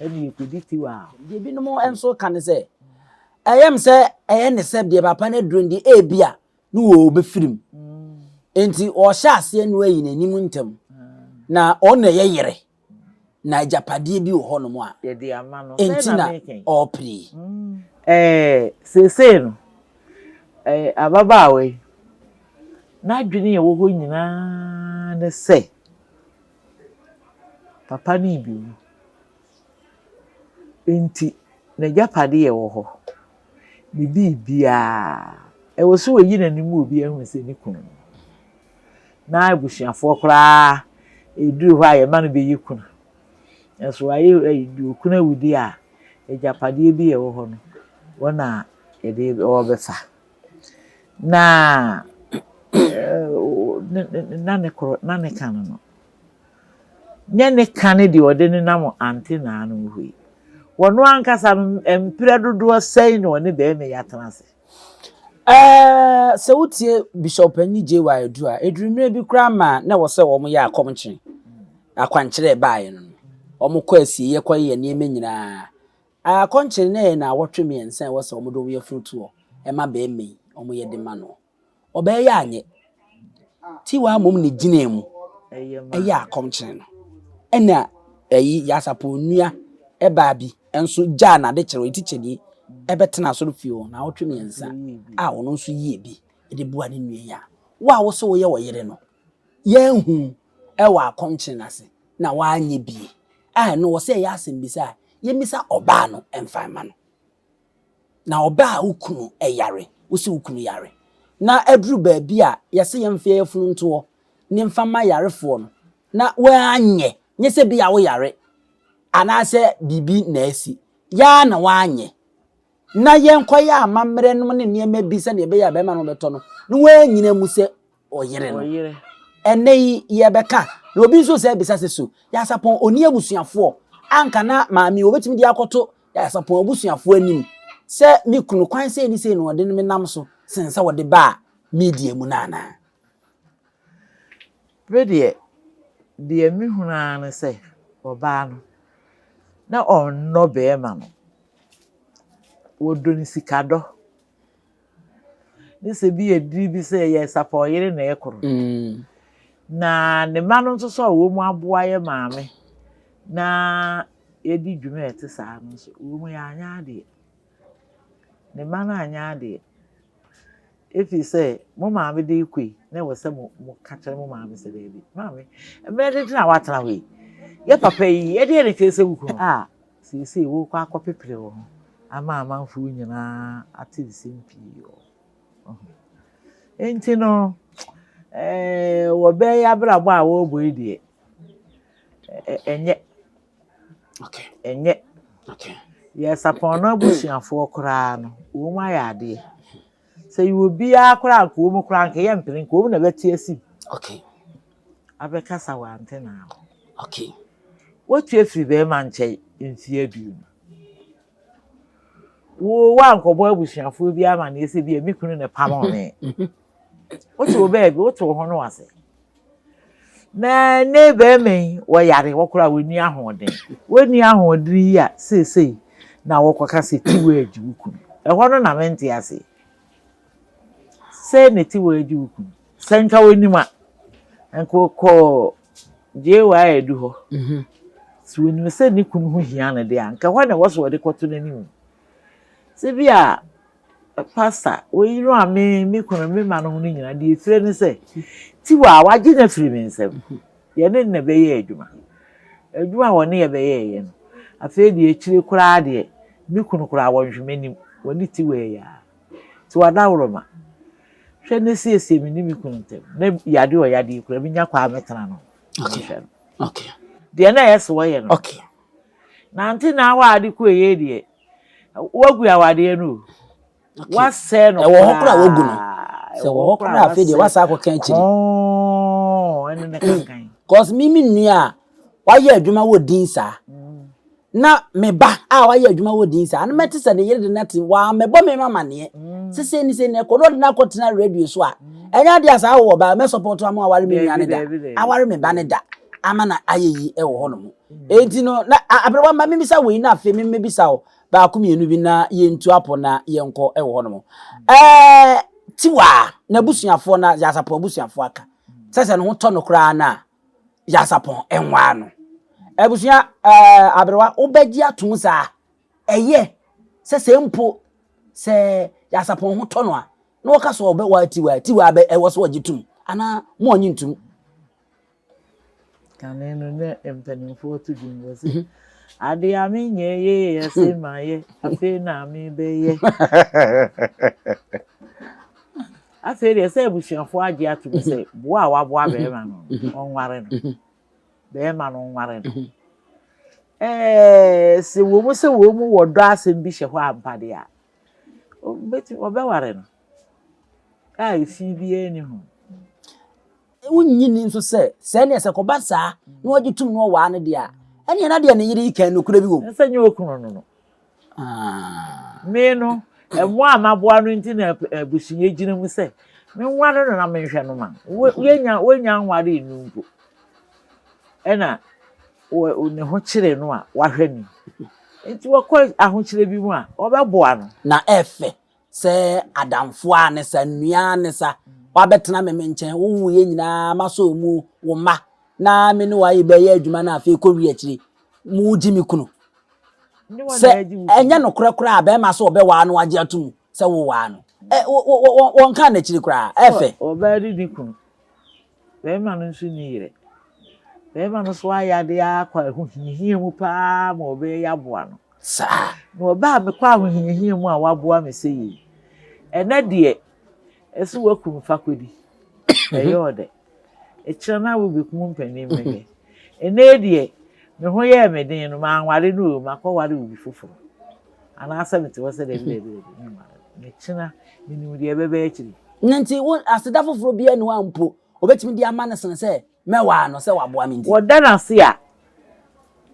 ɛne yɛkɔdi tiwa a. Deɛ ebinom nso ka ne sɛ, ɛyɛ me sɛ ɛyɛ ne sɛ deɛ papa no aduro no deɛ ebia ne wɔbɛfiri mu. Enti ɔhyɛ aseɛ no ayi n'anim ntɛm na ɔno na ɛyɛ yere. Na agyapadeɛ bi wɔ hɔnom a Yɛde ama no. enti Sɛn na na meka yi? ɔrepere yi. Ɛɛ, seesei no, ɛɛ, ababaawa yi, n'adwene a ɛwɔ hɔ nyinaa ne sɛ papa no rebɛwu. Enti n'agyapadeɛ a ɛwɔ hɔ, ne biribiara, ɛwɔ sɛ ɔyi n'anim ma obiara hu sɛ ne kunu no. Na abusuafoɔ koraa ɛduru hɔ a yɛma no bɛyɛ kunu. Nanso wayɛ ɛyi okunu awu deɛ a, agyapadeɛ bi a ɛwɔ hɔ no, wɔn na yɛde wɔbɛfa. Na na ne korɔ na ne ka no no. Nyɛ ne ka ne deɛ ɔde nenam antenaa no hɔ yi. Wɔn ankasa no mprɛ dodoɔ sɛn na ɔne bɛrima yi atena ase? Ɛɛ, sɛ wotie Bishop Panyin J.Y. Adu a, ɛduru mmerɛ bi koraa ma na ɛwɔ sɛ wɔyɛ akɔmkyere, akwankyerɛ ɛbaeɛ no no. Wɔkɔ asieeɛ kɔyɛ nneɛma nyinaa. Akɔnkyere no yɛ nnawɔtwe mmiɛnsa a ɛwɔ sɛ wɔde wɔn yafunu to hɔ ma barima yi, wɔyɛ de ma no. Ɔbɛyɛ yɛ anyɛ. Tiwa mmom na ɛgyinaa mu yɛ akɔmkyere no. Ɛna ɛyi Yasapɔn nua baa bi nso gyaa n'adekyerɛ, ɔyɛ tikyani, ɛbɛtena asɔrefie hɔ nnawɔtwe mmiɛnsa a ɔno nso yie bi de boa ne nua yi a, wo a wo sɛ woyɛ ɔyere no, yɛanhu wɔ akɔmkyere no ase na woanyɛ bie a, ɛno wɔ sɛ ɛyɛ asɛmbisa a yɛmmisa ɔbaa no mfa mma no. Na ɔbaa a wo kunu yare, wo se wo kunu yare, na aduru baabi a yɛse yɛmfa yɛn yafunu nto hɔ ne mfa mma yarefoɔ no, na woanyɛ, nyɛ sɛ bi a woyare anaasɛ biribi na asi, yɛ ara na woanyɛ, na yɛnkɔyɛ amammerɛ nom ne nneɛma bi sɛdeɛ ɛbɛyɛ a bɛrima no bɛtɔ no, na woanyina mu sɛ ɔyere no. Ɛnnɛ yi yɛbɛka, na obi nso sɛ bisa sɛ so Yasapɔn ɔnni abusuafoɔ Anka na maame wɔbɛtumi de akɔto Nyansapɔn abusuafoɔ anim sɛ me kunu kwan sei ne sei na ɔde me nam so sen sɛ wɔde baa media mu no anaa? Me deɛ, deɛ mehunu ara ne sɛ ɔbaa no, na ɔnnɔ barima no. Wɔdɔ no sikadɔ. Ne sɛ bi yɛ diri bi sɛ yɛ sapɔn yere na ɛkoro. Na ne mma no nso sɛ wɔn aboa yɛ maame na yɛdi dwuma a ɛte saa no nso, wɔn yɛ anyɛ adeɛ. Ne mma no anyɛ adeɛ. Ɛfiri sɛ mo maame de rekɔ yi, na ɛwɔ sɛ mo moka kyerɛ mo maame sɛ daabi, maame, mmerɛ tenten a woatena hɔ yi, yɛ papa yi, ɛdeɛn na ɛkyerɛ sɛ wo kunu a seesei worekɔ akɔpepere wo ho ama amanfoɔ nyinaa ate nsɛm pii wɔ ho. Enti no, ɛɛ wɔ bɛɛ yi abrabɔ a wɔrebɔ yi deɛ, ɛnyɛ. Okay. Ɛnyɛ. Okay. Yɛ sapɔn no abusuafoɔ koraa no, wɔn ayɛ adeɛ. Sɛ yɛ obiara koraa nka wɔn koraa nka yɛ mpene nka wɔn na bɛte asim. Okay. Abɛkasa wɔ antena ho. Okay. Wotu afiri bɛrima nkyɛn mfeɛ 20. Wo woankɔbɔ abusuafoɔ bi amaneɛ sɛ bi a me kunu na ɛpamoo me. Wote wo baabi, wote wo ho no ase. Na ne bɛrima yi, wɔyare, wɔkora wɔnni ahoɔden. Wɔnni ahoɔden yi a seesei na wɔkɔka sɛ tiwa agye wo kunu. Ɛhɔ no na mente ase. Sɛ na tiwa agye wo kunu. Sɛ nka wɔnim a, nka wɔkɔɔ JY adu hɔ. Sɛ wɔnim sɛ ne kunu ho hia no deɛ a, nka hɔ na ɛwɔ sɛ wɔde kɔto n'anim. Sɛ bi a Pastor, wei no a me me kunu me ma no ho no nyinaa deɛ efire ne sɛ tiwa a wagye no afiri me nsam. Yɛne no na ɛbɛyɛ adwuma. Adwuma a wɔne yɛ bɛyɛɛyɛ no, afei deɛ akyire koraa deɛ me kunu koraa wɔnhwɛ m'anim, wɔne tiwa yi ara. Tiwa dawuroma. Hwɛ ne siesie me ne me kunu ntam. Na yade ɔyade yi koraa menya kɔ a mɛtena no. Okay. Okay. Deɛ na ɛyɛ sɛ wɔyɛ no. Okay. Nante na awa ade kɔ yɛ deɛ. Wagu awadeɛ no o. Wasɛe no koraa. Ɛwɔ hɔ koraa wagu no. Sɛ wɔ hɔ koraa afei deɛ wasa akɔka akyiri. Ɛno ne kankan. Cause me me nua a wayɛ adwuma wɔ din saa. Na me ba a wayɛ adwuma wɔ din saa. No mɛte sɛ ne yere de no ate waa mɛbɔ me ma maneɛ. Sɛ sɛ ni sɛ ni ɛkɔ na ɔde no akɔtena radio so a. Ɛnyɛ adeɛ a saa wɔ ba mɛ support ama aware me nua ne da. Aware me ba ne da. Ama na ayɛ yi ɛwɔ hɔ nom. Enti no, na aberewa ma memmisa wei na afei memmebisa wo baako mmienu bi na yɛntu apɔ na yɛnkɔ wɔ hɔnom. Ɛɛ Tiwa n'abusuafoɔ na Yasapɔn abusuafoɔ aka sɛ sɛ ne ho tɔ no koraa no a Yasapɔn nwaa no. Abusua ɛɛ aberewa wobɛgye atom saa ɛyɛ sɛ sɛ mpo sɛ Yasapɔn ho tɔ no a na wɔka sɛ ɔbɛwaa Tiwa Tiwa bɛ ɛwɔ sɛ ɔgye tom anaa mo ɔnye ntom. Kane no na mpanimfoɔ to dwom wɔ se, Adeɛ a menyɛ yie yɛ se mayɛ, afei na mebɛyɛ. Afei deɛ sɛ abusuafoɔ agye atom sɛ boa a waboa bɛrima no, ɔnware no. Bɛrima no nware no. Ɛɛ sɛ wɔ mu sɛ wɔn mu wɔ dɔ asɛm bi hyɛ hɔ ampa deɛ a, ɔbɛtumi ɔbɛware no a efi biara nni ho. Wonnye nni nso sɛ, sɛ ɛneɛ sɛ kɔba saa na ɔgye tom na ɔwaa no deɛ a, ɛneɛ na deɛ ne yere yi kan nokorɛ bi wɔ mu. Sɛ nyɛ okunu no no. Ah. Me no, mmoa a maboa no nti na abusua gyina mu sɛ menware no na menhwɛ no ma. Wonya wonya nware nu mpo. Ɛna ne ho kyere no a wahwɛ no. Nti wɔkɔ ahokyerɛ bi mu a, wɔbɛboa no. Na ɛfɛ Sɛ adamfo a ne sa, nua ne sa, wabɛtena me me nkyɛn, wo wuiɛ nyinaa masɔ mu, wo mma, na me ne wo ayɛ bɛyɛ adwuma no afei kɔwie akyiri, mogye me kunu. Sɛ ɛnyɛ nokorɛ koraa a bɛrima sɛ ɔbɛwaa no wagye ato mu sɛ wowaa no. Wɔnka n'akyiri koraa, ɛfɛ. Ɔbaa de ne kunu. Barima no nso nni yere. Barima no nso ayɛ adeɛ ara kɔ ahohiahia mu paa ma ɔbaa yi aboa no. Saa. Na ɔbaa a mekɔ ahohiahia mu a waboa me sɛ yei. Ɛnɛ deɛ, ɛsɛ wakum fa kɔdi. Ɛyɛ ɔdɛ. Ɛkyerɛ no a wobɛkum mpanin mɛhwɛ. Ɛnɛ deɛ, me ho yɛɛ me den no, manware no o, makɔware obi foforɔ. Anaasɛ mete hɔ sɛ dabi dabi dabi, menware no. Mekyena, menim deɛ ɛbɛba akyiri. Na nti wo aseda foforɔ biara nni hɔ a mpo ɔbɛtumi de ama no sene sɛ mɛwaa no sɛ waboa me nti. Wɔda no ase a,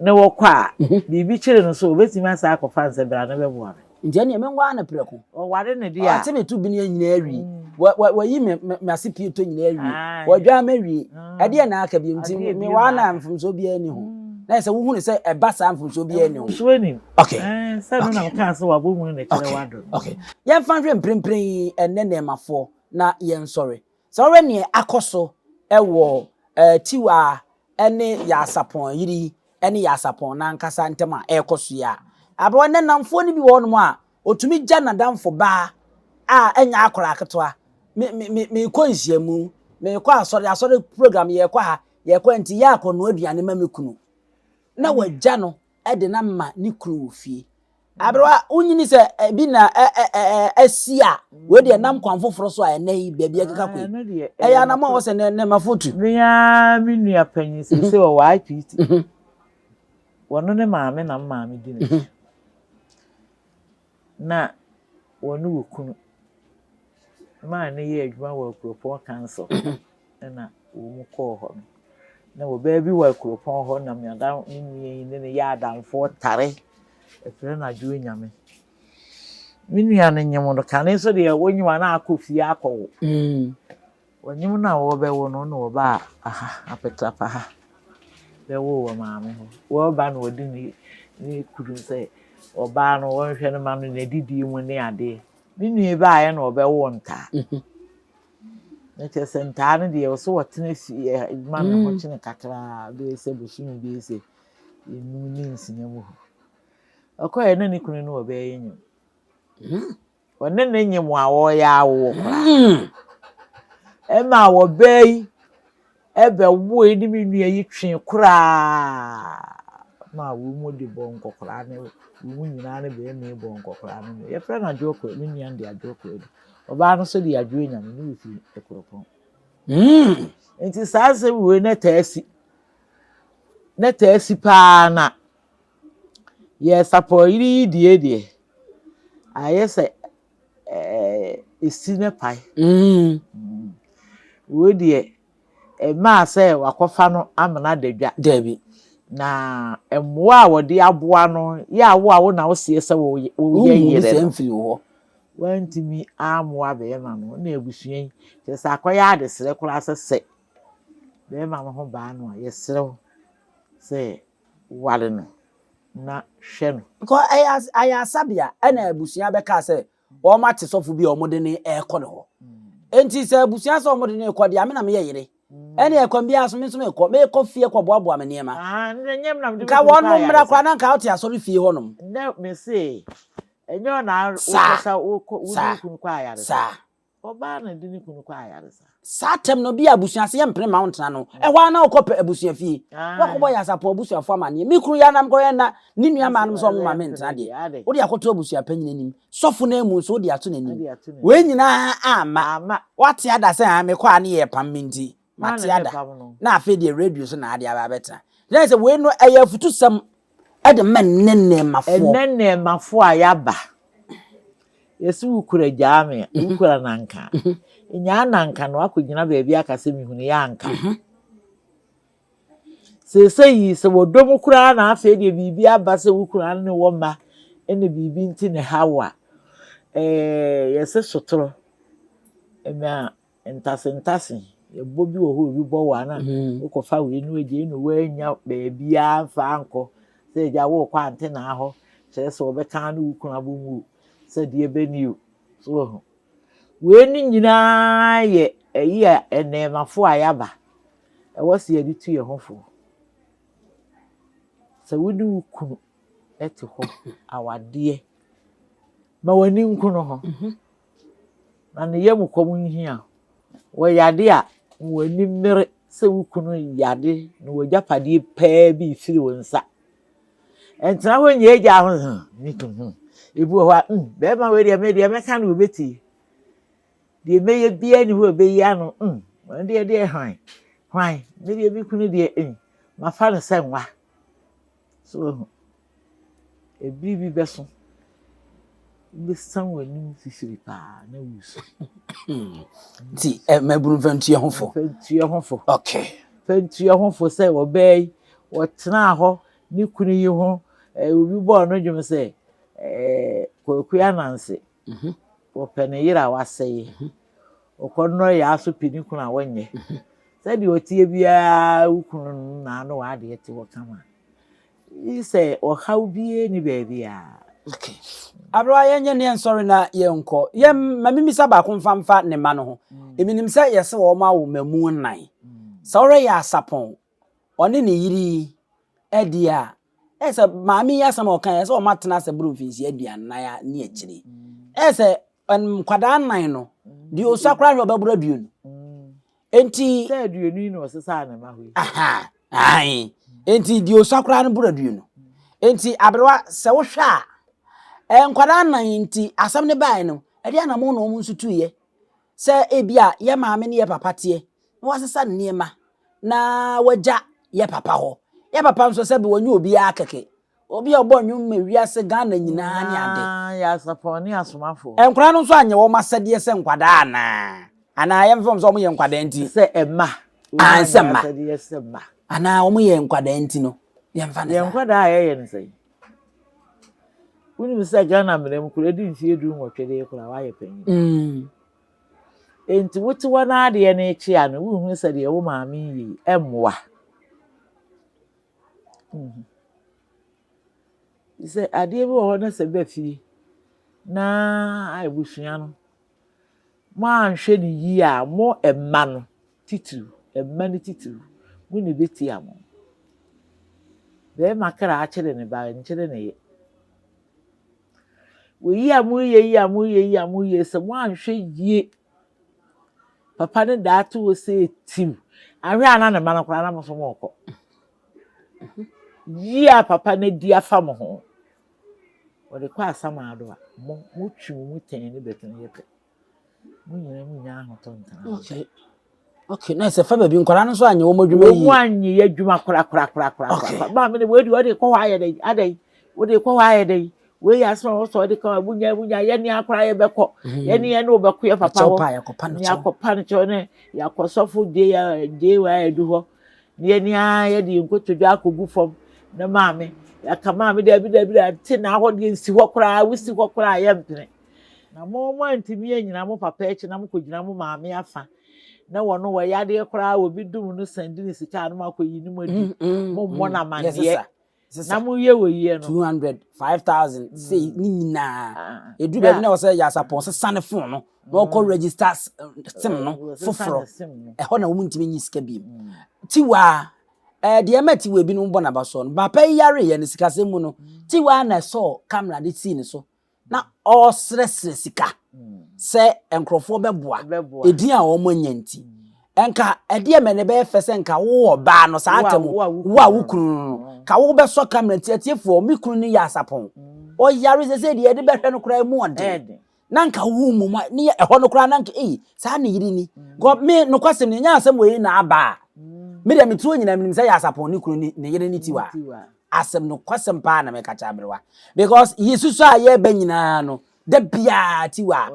na wɔkɔ a, biribi kyere no so a, obetumi asan akɔfa no sɛ bra na bɛboa me. Nti ɛneɛ menwaa no prɛko. Ɔware no deɛ a. Ɔte me to bini nyinaa awie. Wayi me m'ase pieto nyinaa awie. Wadwaa me awie. Ɛdeɛ na aka bio nti mewaa no a mfomsoɔ biara nni ho. Na sɛ wohu no sɛ ɛba saa mfomsoɔ biara nni ho. Mfomsoɔ nnim. Okay. Sɛ no na mekaa sɛ wabɔ mu na ɛkyerɛ wadɔ no. Okay. Yɛmfa nhwɛ mprempren yi ɛnnɛ nnɛɛmafoɔ na yɛnsɔre. Sɛ wohwɛ neɛ akɔ so wɔ Tiwa ne Yaasapɔn yere yi ne Yaasapɔn n'ankasa ntam a ɛrekɔ so yi a, aberewa nnɛ nnamfoɔ no bi wɔ hɔnom a, ɔtumi gya n'adamfo baa a ɛnyɛ akwadaa ketewa. Me, me, me, merekɔ nhyiamu, merekɔ asɔre, asɔre program, yɛrekɔ ha, yɛrekɔ ha, nti yɛ akɔnoa aduane ma me kunu. Na wagya no de no ama ne kunu wɔ fie. Aberewa, wonyini sɛ ebi na asi a, wei deɛ nam kwan foforɔ so a ɛnɛ yi baabi ɛkeka kɔ yi. Ɛyɛ anamɔ a wɔsɛ nɛ nɛmafo tu. Me ara me nua panyin seesei ɔwɔ IPT. Wɔno ne maame na me maame di n'akyi. Na wɔne wɔ kunu. Maa no yɛ adwuma wɔ Akuropɔn Council ɛna wɔn kɔɔ hɔ no. Na ɔbaa bi wɔ Akuropɔn hɔ na me adam me nua yi ne no yɛ adamfoɔ tare. Ɛfrɛ no Adwoa Nyame. Me nua no nyem no kane nso deɛ wonyem a na akɔ fie akɔwo. Wɔnyem no a wɔbɛwo no na wɔbaa aha Apetrapa ha bɛwoo wɔ maame hɔ. Wɔreba na wɔde ne ne kunu sɛ ɔbaa no wɔnhwɛ no ma no n'adidie mu ne adeɛ. Me nua yi baeɛ na ɔbɛwoo ntaa. Na kyerɛ sɛ ntaa no deɛ ɔsɛ wɔtena fie ma ne ho kyene kakraa bɛyɛ sɛ bosome bɛyɛ sɛ enum ne nsia mu hɔ. Ɔkɔeɛ na ne kunu ne ɔbaa yi nyem. Ɔne ne nyem a wɔreyɛ awoɔ koraa. Ɛma ɔbaa yi ɛbɛwoe ne me nua yi twee koraa ma wɔn mu de bɔɔ nkɔkoraa ne wɔn mu nyinaa ne barima yi bɔɔ nkɔkoraa no. Yɛfrɛ no Adwoa Kwadu, me nua no de Adwoa Kwadu. Ɔbaa no nso de Adwoa Nyame ne wɔfiri Akuropɔn. Nti saa asɛm wei na ɛtaa si. Na ɛtaa si paa na yɛ sapɔyere yi deɛ deɛ ayɛ sɛ ɛsi ne pae. Wei deɛ ɛmaa sɛ wakɔfa no amena da dwa. Dabi. Na mmoa a wɔde aboa no yɛ a wo a wo na woseɛ sɛ woyɛ yerɛ no. Mfiri hɔ. Wantumi ammoa bɛrima no na abusua yi kyerɛ sɛ akɔyɛ adesrɛ koraa sɛ sɛ bɛrima no ho baa no a yɛsrɛ wo sɛ ware no na hwɛ no. Because ɛyɛ ayɛ asabea ɛna abusua bɛkaa sɛ wɔn ate sɔfo bi a wɔde ne ɛrekɔ ne hɔ. Enti sɛ abusua sɛ wɔde ne rekɔ deɛ ame na meyɛ yere. Ɛne ɛkwan biara so me nso mekɔ mekɔ fie kɔ boaboa me nneɛma. Nka wɔn no mmra koraa na nka wote asɔre fie hɔnom. Nɛ me se ɛnyɛ ɔna wokɔsa wokɔ wode wo kunu kɔ ayaresa. Saa. Ɔbaa na de ne kunu kɔ ayaresa. Saa tɛm no bi a abusua se yɛmpene mma wo ntena no, ɛhɔ ara na wokɔ pɛ abusua fie. Woakɔbɔ Nyansapɔn abusuafo amanneɛ. Me kunu yɛ anam kɔyɛ na ne nua maanom sɛ wɔmma me ntena deɛ, wode akɔto abusua panyin anim. Sɔfo no amu nso wode ato n'anim. Wei nyinaa amma. Woate ada sɛ aa mekɔ a ne yɛrepam me nti, mate ada. Na afei deɛ radio so na ade aba abɛtena. Kyerɛ sɛ wei no ɛyɛ afutusɛm de ma nnɛ nnɛɛmafoɔ. Ɛnnɛ nnɛɛmafoɔ a yɛaba. Yɛse wo kura gyaa me a, wo kura nanka a, nyaa nanka na wakɔgyina baabi aka sɛ mehunu yɛ anka. Seesei yi sɛ wɔdɔ mu koraa na afei deɛ biribi aba sɛ wo kura ne wɔ mma ne biribi nti ne ha wo a, ɛɛ yɛse sotorɔ ɛma Ntase ntase, ɛbɔ bi wɔ hɔ obi bɔ wo a na wokɔfa wei na wagye na woannya baabiara mfa ankɔ sɛ agya worekɔ antenaa hɔ kyerɛ sɛ wɔbɛka ne wo kunu abɔ mu o sɛ deɛ bɛni o so wahu wei ne nyinaa yɛ ɛyi a ɛnɛɛmafo a yɛaba ɛwɔ sɛ yɛde tu yɛn ho fo sɛ wo ne wo kunu te hɔ awadeɛ ma w'ani nku no ho Na ne yam kɔm nhia wo. Wɔ yade a, ma w'ani mmere sɛ wo kunu yade na w'agyapadeɛ paa bi refiri wo nsa. Ɛntena hɔ nnyaagyaa ho hmm, me kunu hmm. Ebi wɔ hɔ a, hmm, bɛrima wei deɛ me deɛ mɛka no wɔbɛtie. Deɛ mɛyɛ biara ni hɔ a ɛbɛyi ano, hmm, ɔno deɛ deɛ hwan, hwan, me deɛ me kunu deɛ, hmm, mafa no sɛ nwa. So wahu? Ebere bi bɛso, wobɛsan w'anim fifiri paa na wusu. Nti eh, mmabunu mfa ntua ho fo. Mfa ntua ho fo. Okay. Mfa ntua ho fo sɛ ɔbaa yi, ɔtenaa hɔ. Ne kunu yi ho, obi bɔɔ no dwom sɛ, Kwaku Ananse, wɔpɛ ne yere a wasɛe. Ɔkɔnnɔ yɛ aso pi ne kunu a wɔnyɛ. Sɛdeɛ ɔteɛ biara wo kunu no na ano w'adeɛ te hɔ kama. Yi sɛ ɔhaw biara ni baabiara. Okay. Aberewa yɛnyɛ ne yɛnsɔre na yɛnkɔ. Yɛ ma mimisa baako mfa mfa ne mma no ho. Eminim sɛ yɛsɛ wɔn awo mmamu nnan. Sɛ wɔreyɛ asapɔn, ɔne ne yere yi adi a, ɛyɛ sɛ maame yi asɛm a ɔka yɛ sɛ wɔn atena ase boro mfinhyia 40 ne akyire. Ɛyɛ sɛ nkwadaa nnan no, deɛ osua koraa hwɛ ɔbɛboro 20. Enti. Sɛ 20 yi na ɔsesaa ne mma hɔ yi. Aha, ae. Enti deɛ osua koraa no boro 20. Enti aberewa sɛ wohwɛ a, nkwadaa nnan nti asɛm no baeɛ no, ɛdeɛ anamɔn na wɔn nso tuiɛ sɛ ebi a yɛ maame ne yɛ papa teɛ na wasesa nneɛma na wagya yɛ papa hɔ. Yɛ papa nso sɛbi wɔnyɛ obiara kɛkɛ. Obi a ɔbɔ nnwom ma wiase Ghana nyinaa ne ade. Nyinaa yɛ asafo ne asomafoɔ. Nkwadaa no nso anyɛ wɔn asɛdeɛ sɛ nkwadaa anaa? Anaa yɛmfa wɔn sɛ wɔyɛ nkwadaa nti? Sɛ mma. Ah, sɛ mma. Asɛdeɛ sɛ mma. Anaa wɔyɛ nkwadaa nti no, yɛmfa no saa. Yɛn nkwadaa a yɛyɛ no sɛn? Wonim sɛ Ghana mmara mu koraa di mfeɛ 18 deɛ koraa woayɛ panyin. Enti wote hɔ na adeɛ no rekyea no, wonhunu sɛ deɛ wo maame yɛ yi ɛmmoa. Sɛ adeɛ bi wɔ hɔ na sɛ ɛba fie na abusua no, moanhwɛ no yie a, mo mma no titiriw, mma no titiriw, mo na ɛbɛtia mo. Barima kra kyere ne ba, nkyere ne yɛ. Wei a moreyɛ yi a moreyɛ yi a moreyɛ yi, sɛ moanhwɛ yie Papa no daa to hɔ sɛ tim. Ahwɛ a na ne mma no koraa na mo nso morekɔ. Yie a papa no adi afa mo ho. Wɔde kɔ asamado a, mo motwe mo mu tɛn ne bɛtena yɛ pɛ. Mo nyinaa mo nya ahotɔ ntena hɔ. Okay. Okay, na sɛ fa baabi nkwadaa no nso anyɛ wɔn adwuma yie. Wɔn anyɛ yɛ adwuma korakorakorakora. Okay. Maame no wei de wɔde kɔ hɔ ayɛ dɛ adɛn wode kɔ hɔ ayɛ dɛn wei yɛ asɛm a wɔsɔ wɔde ka munya munya yɛne akora yɛbɛkɔ mhm. yɛne yɛne wobɛkɔ yɛ papa hɔ ne akɔpa no kyɛw ne yɛakɔ sɔfo gye gye wa adu hɔ ne yɛne a yɛde yɛn nkotodwe akɔgu fam ne maame yɛaka maame daabi daabi daabi te na ahɔ deɛ nsi hɔ koraa wosi hɔ koraa yɛmpene na mo mo antumi anyina mo papa akyi na mo kɔgyina mo maame afa na wɔn wɔ yadeɛ koraa obi dum no sɛn di ne sika no mo akɔyi ne mo adi mm, mm, mo mmɔ mm. no amanneɛ na mo yɛ wɔ yie no. 200 5000 mm. sei ne nyinaa ah. ɛduru baabi na wɔ sɛ yasapɔn sesa ne fon no na ɔkɔ mm. register eh, sim no eh, foforɔ ɛhɔ na wɔn ntumi nyi sika bi mu mm. tiwa ɛɛ eh, deɛ ɛma tiwa ebinom bɔ n'aba soɔ no papa yi yare yɛ no sikasɛm mu no tiwa na ɛsɔɔ kamera de sii ne so na ɔresrɛsrɛ sika sɛ nkurɔfoɔ bɛboa edin a wɔn anya nti nka ɛdeɛ mɛ ne bɛyɛ fɛ sɛ nka wo ɔbaa no saa atɛm wo a wo kunu no no mm. ka wo bɛsɔ kamera nti atiefoɔ me kunu no yɛ asapɔn mm. ɔyare sɛ sɛ deɛ yɛde bɛhwɛ no koraa mu ɔden na nka wo mu ma ne ɛhɔ no koraa na nka eyi saa ne yere ni mm. gɔ me nokwasɛm ne nya asɛm wɔ yi na aba a me deɛ metuo nyinaa menim sɛ yɛ asapɔn ne kunu ne yere ne tiwa Asɛm nokwasɛm paa na meka kyerɛ aberewa because yesusu a yɛreba nyinaa no da biara tiwa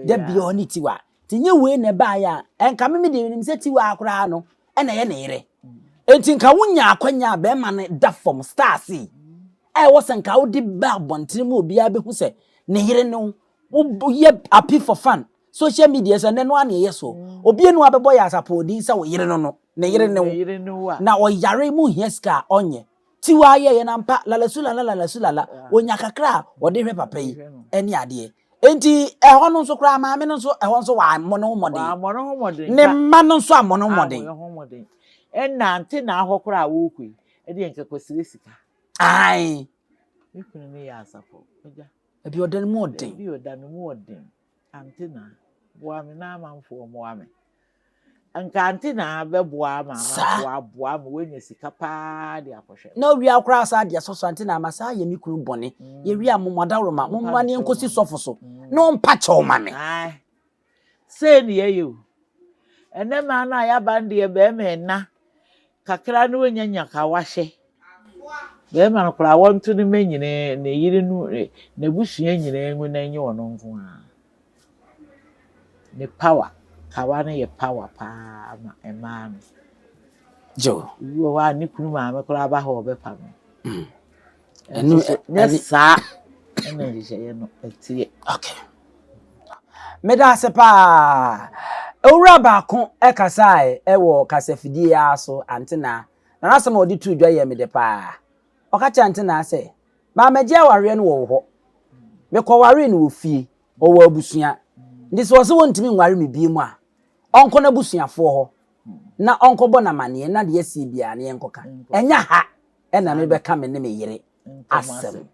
da biara ɔne tiwa nti nye wei na ɛbaeɛ a ɛnka me deɛ menim sɛ tiwa koraa no ɛna ɛyɛ ne yere nti nka wonya akwanya a bɛrima no da fam stars yi a ɛwɔ sɛ nka wode ba abɔntene mu obiara bɛhu sɛ ne yere no woyɛ happy for fun social media so ɛnɛ no a na ɛyɛ so obi enu abɛbɔ yɛ asapɔɔdin sɛ wo yere no no ne yere ne wo na ɔyare mu hia sika a ɔnyɛ tiwa yɛ yɛ nampa lalasu lala lalasu lala onya kakra a ɔde hwɛ papa yi ɛne adeɛ enti ɛhɔ no nso koraa maame no nso ɛhɔ nso wammɔ ne ho mmɔden ne mma no nso ammɔ ne ho mmɔden ɛna nte na ahɔ koraa a wɔrekɔ yi ɛde nkɛkɔsrɛ sika ae me kunu no yɛ asafo agya Ebi ɔda no mu ɔden. Ebi ɔda no mu ɔden. Ante na boa me na amanfoɔ mmoa me. Nka ante na bɛboa ama amanfoɔ aboa ma woanya sika paa de akɔhwɛ. Na owia koraa saa de asɔ so ante na ama saa yɛ me kunu bɔne. Mm. Yɛwie a mo adaworoma mo mma ne nkɔsi sɔfo so mm. na ɔmpa kyɛw ma me. Sei ne yɛyɛ o. Ɛnɛ mmaa no a yɛaba no deɛ bɛrima ɛna kakra na wanya nya ka wahyɛ. Bɛrima no koraa wɔnto ne mma nyinaa ne yere no n'abusua nyinaa ngu na ɛnyɛ ɔno nko ara. Ne power kawa no yɛ power paa ma mmaa no. Joe. Obi wɔ hɔ a ne kunu maame koraa ba hɔ a ɔbɛpam no. Ɛno nyɛ saa ɛna nhyehyɛeɛ no ɛteɛ. Okay. Meda ase paa. Owura baako ɛkasae ɛwɔ kasafidie ara so Antenaa. Na n'asɛm a ɔde too dwa yɛɛ me dɛ paa. Ɔka kyerɛɛ Antenaa sɛ, Mammɛgye awareɛ no wɔ wo hɔ. Mekɔwaree no wɔ fie. Ɔwɔ abusua. Nti sɛ ɔse wɔntumi nware me bio a, ɔnkɔ n'abusuafoɔ hɔ na ɔnkɔbɔ no amaneɛ na deɛ asie biara no yɛnkɔka. Ɛnyɛ ha na mebɛka me ne me yere asɛm.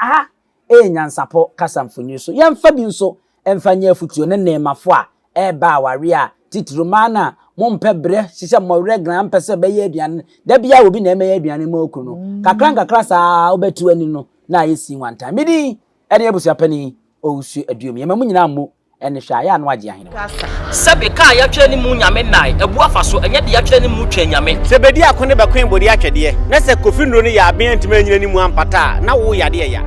Aha yɛ nyansapɔ kasa mfonini so. Yɛmfa bi nso mfa nyɛ afotuo ne nnɛɛmafo a ɛreba awareɛ a, titiriw mmaa no a mompɛ berɛ hyehyɛ mmɔwerɛ graa mpɛ sɛ bɛyɛ aduane no. Da biara obi na ɛmɛyɛ aduane ma okunu no. Kakra nkakra saa ara wobɛte w'ani no na ayɛ sii wantan. Me din ne abusuapanin Owusu Aduom. Yɛma mo nyinaa mmo ne hwɛ a, yɛ a na wagye ahene wɔ. Sɛbe kaa yɛatwerɛ ne mu nyame nnae abu afa so, ɛnyɛ de yɛatwerɛ ne mu twɛn nyame. Sɛ bedi ako ne bɛkoe bode atwɛdeɛ, na sɛ Kofi nnuro no yɛ aben antumi anyina ne mu ampata a, na wo yadeɛ ya.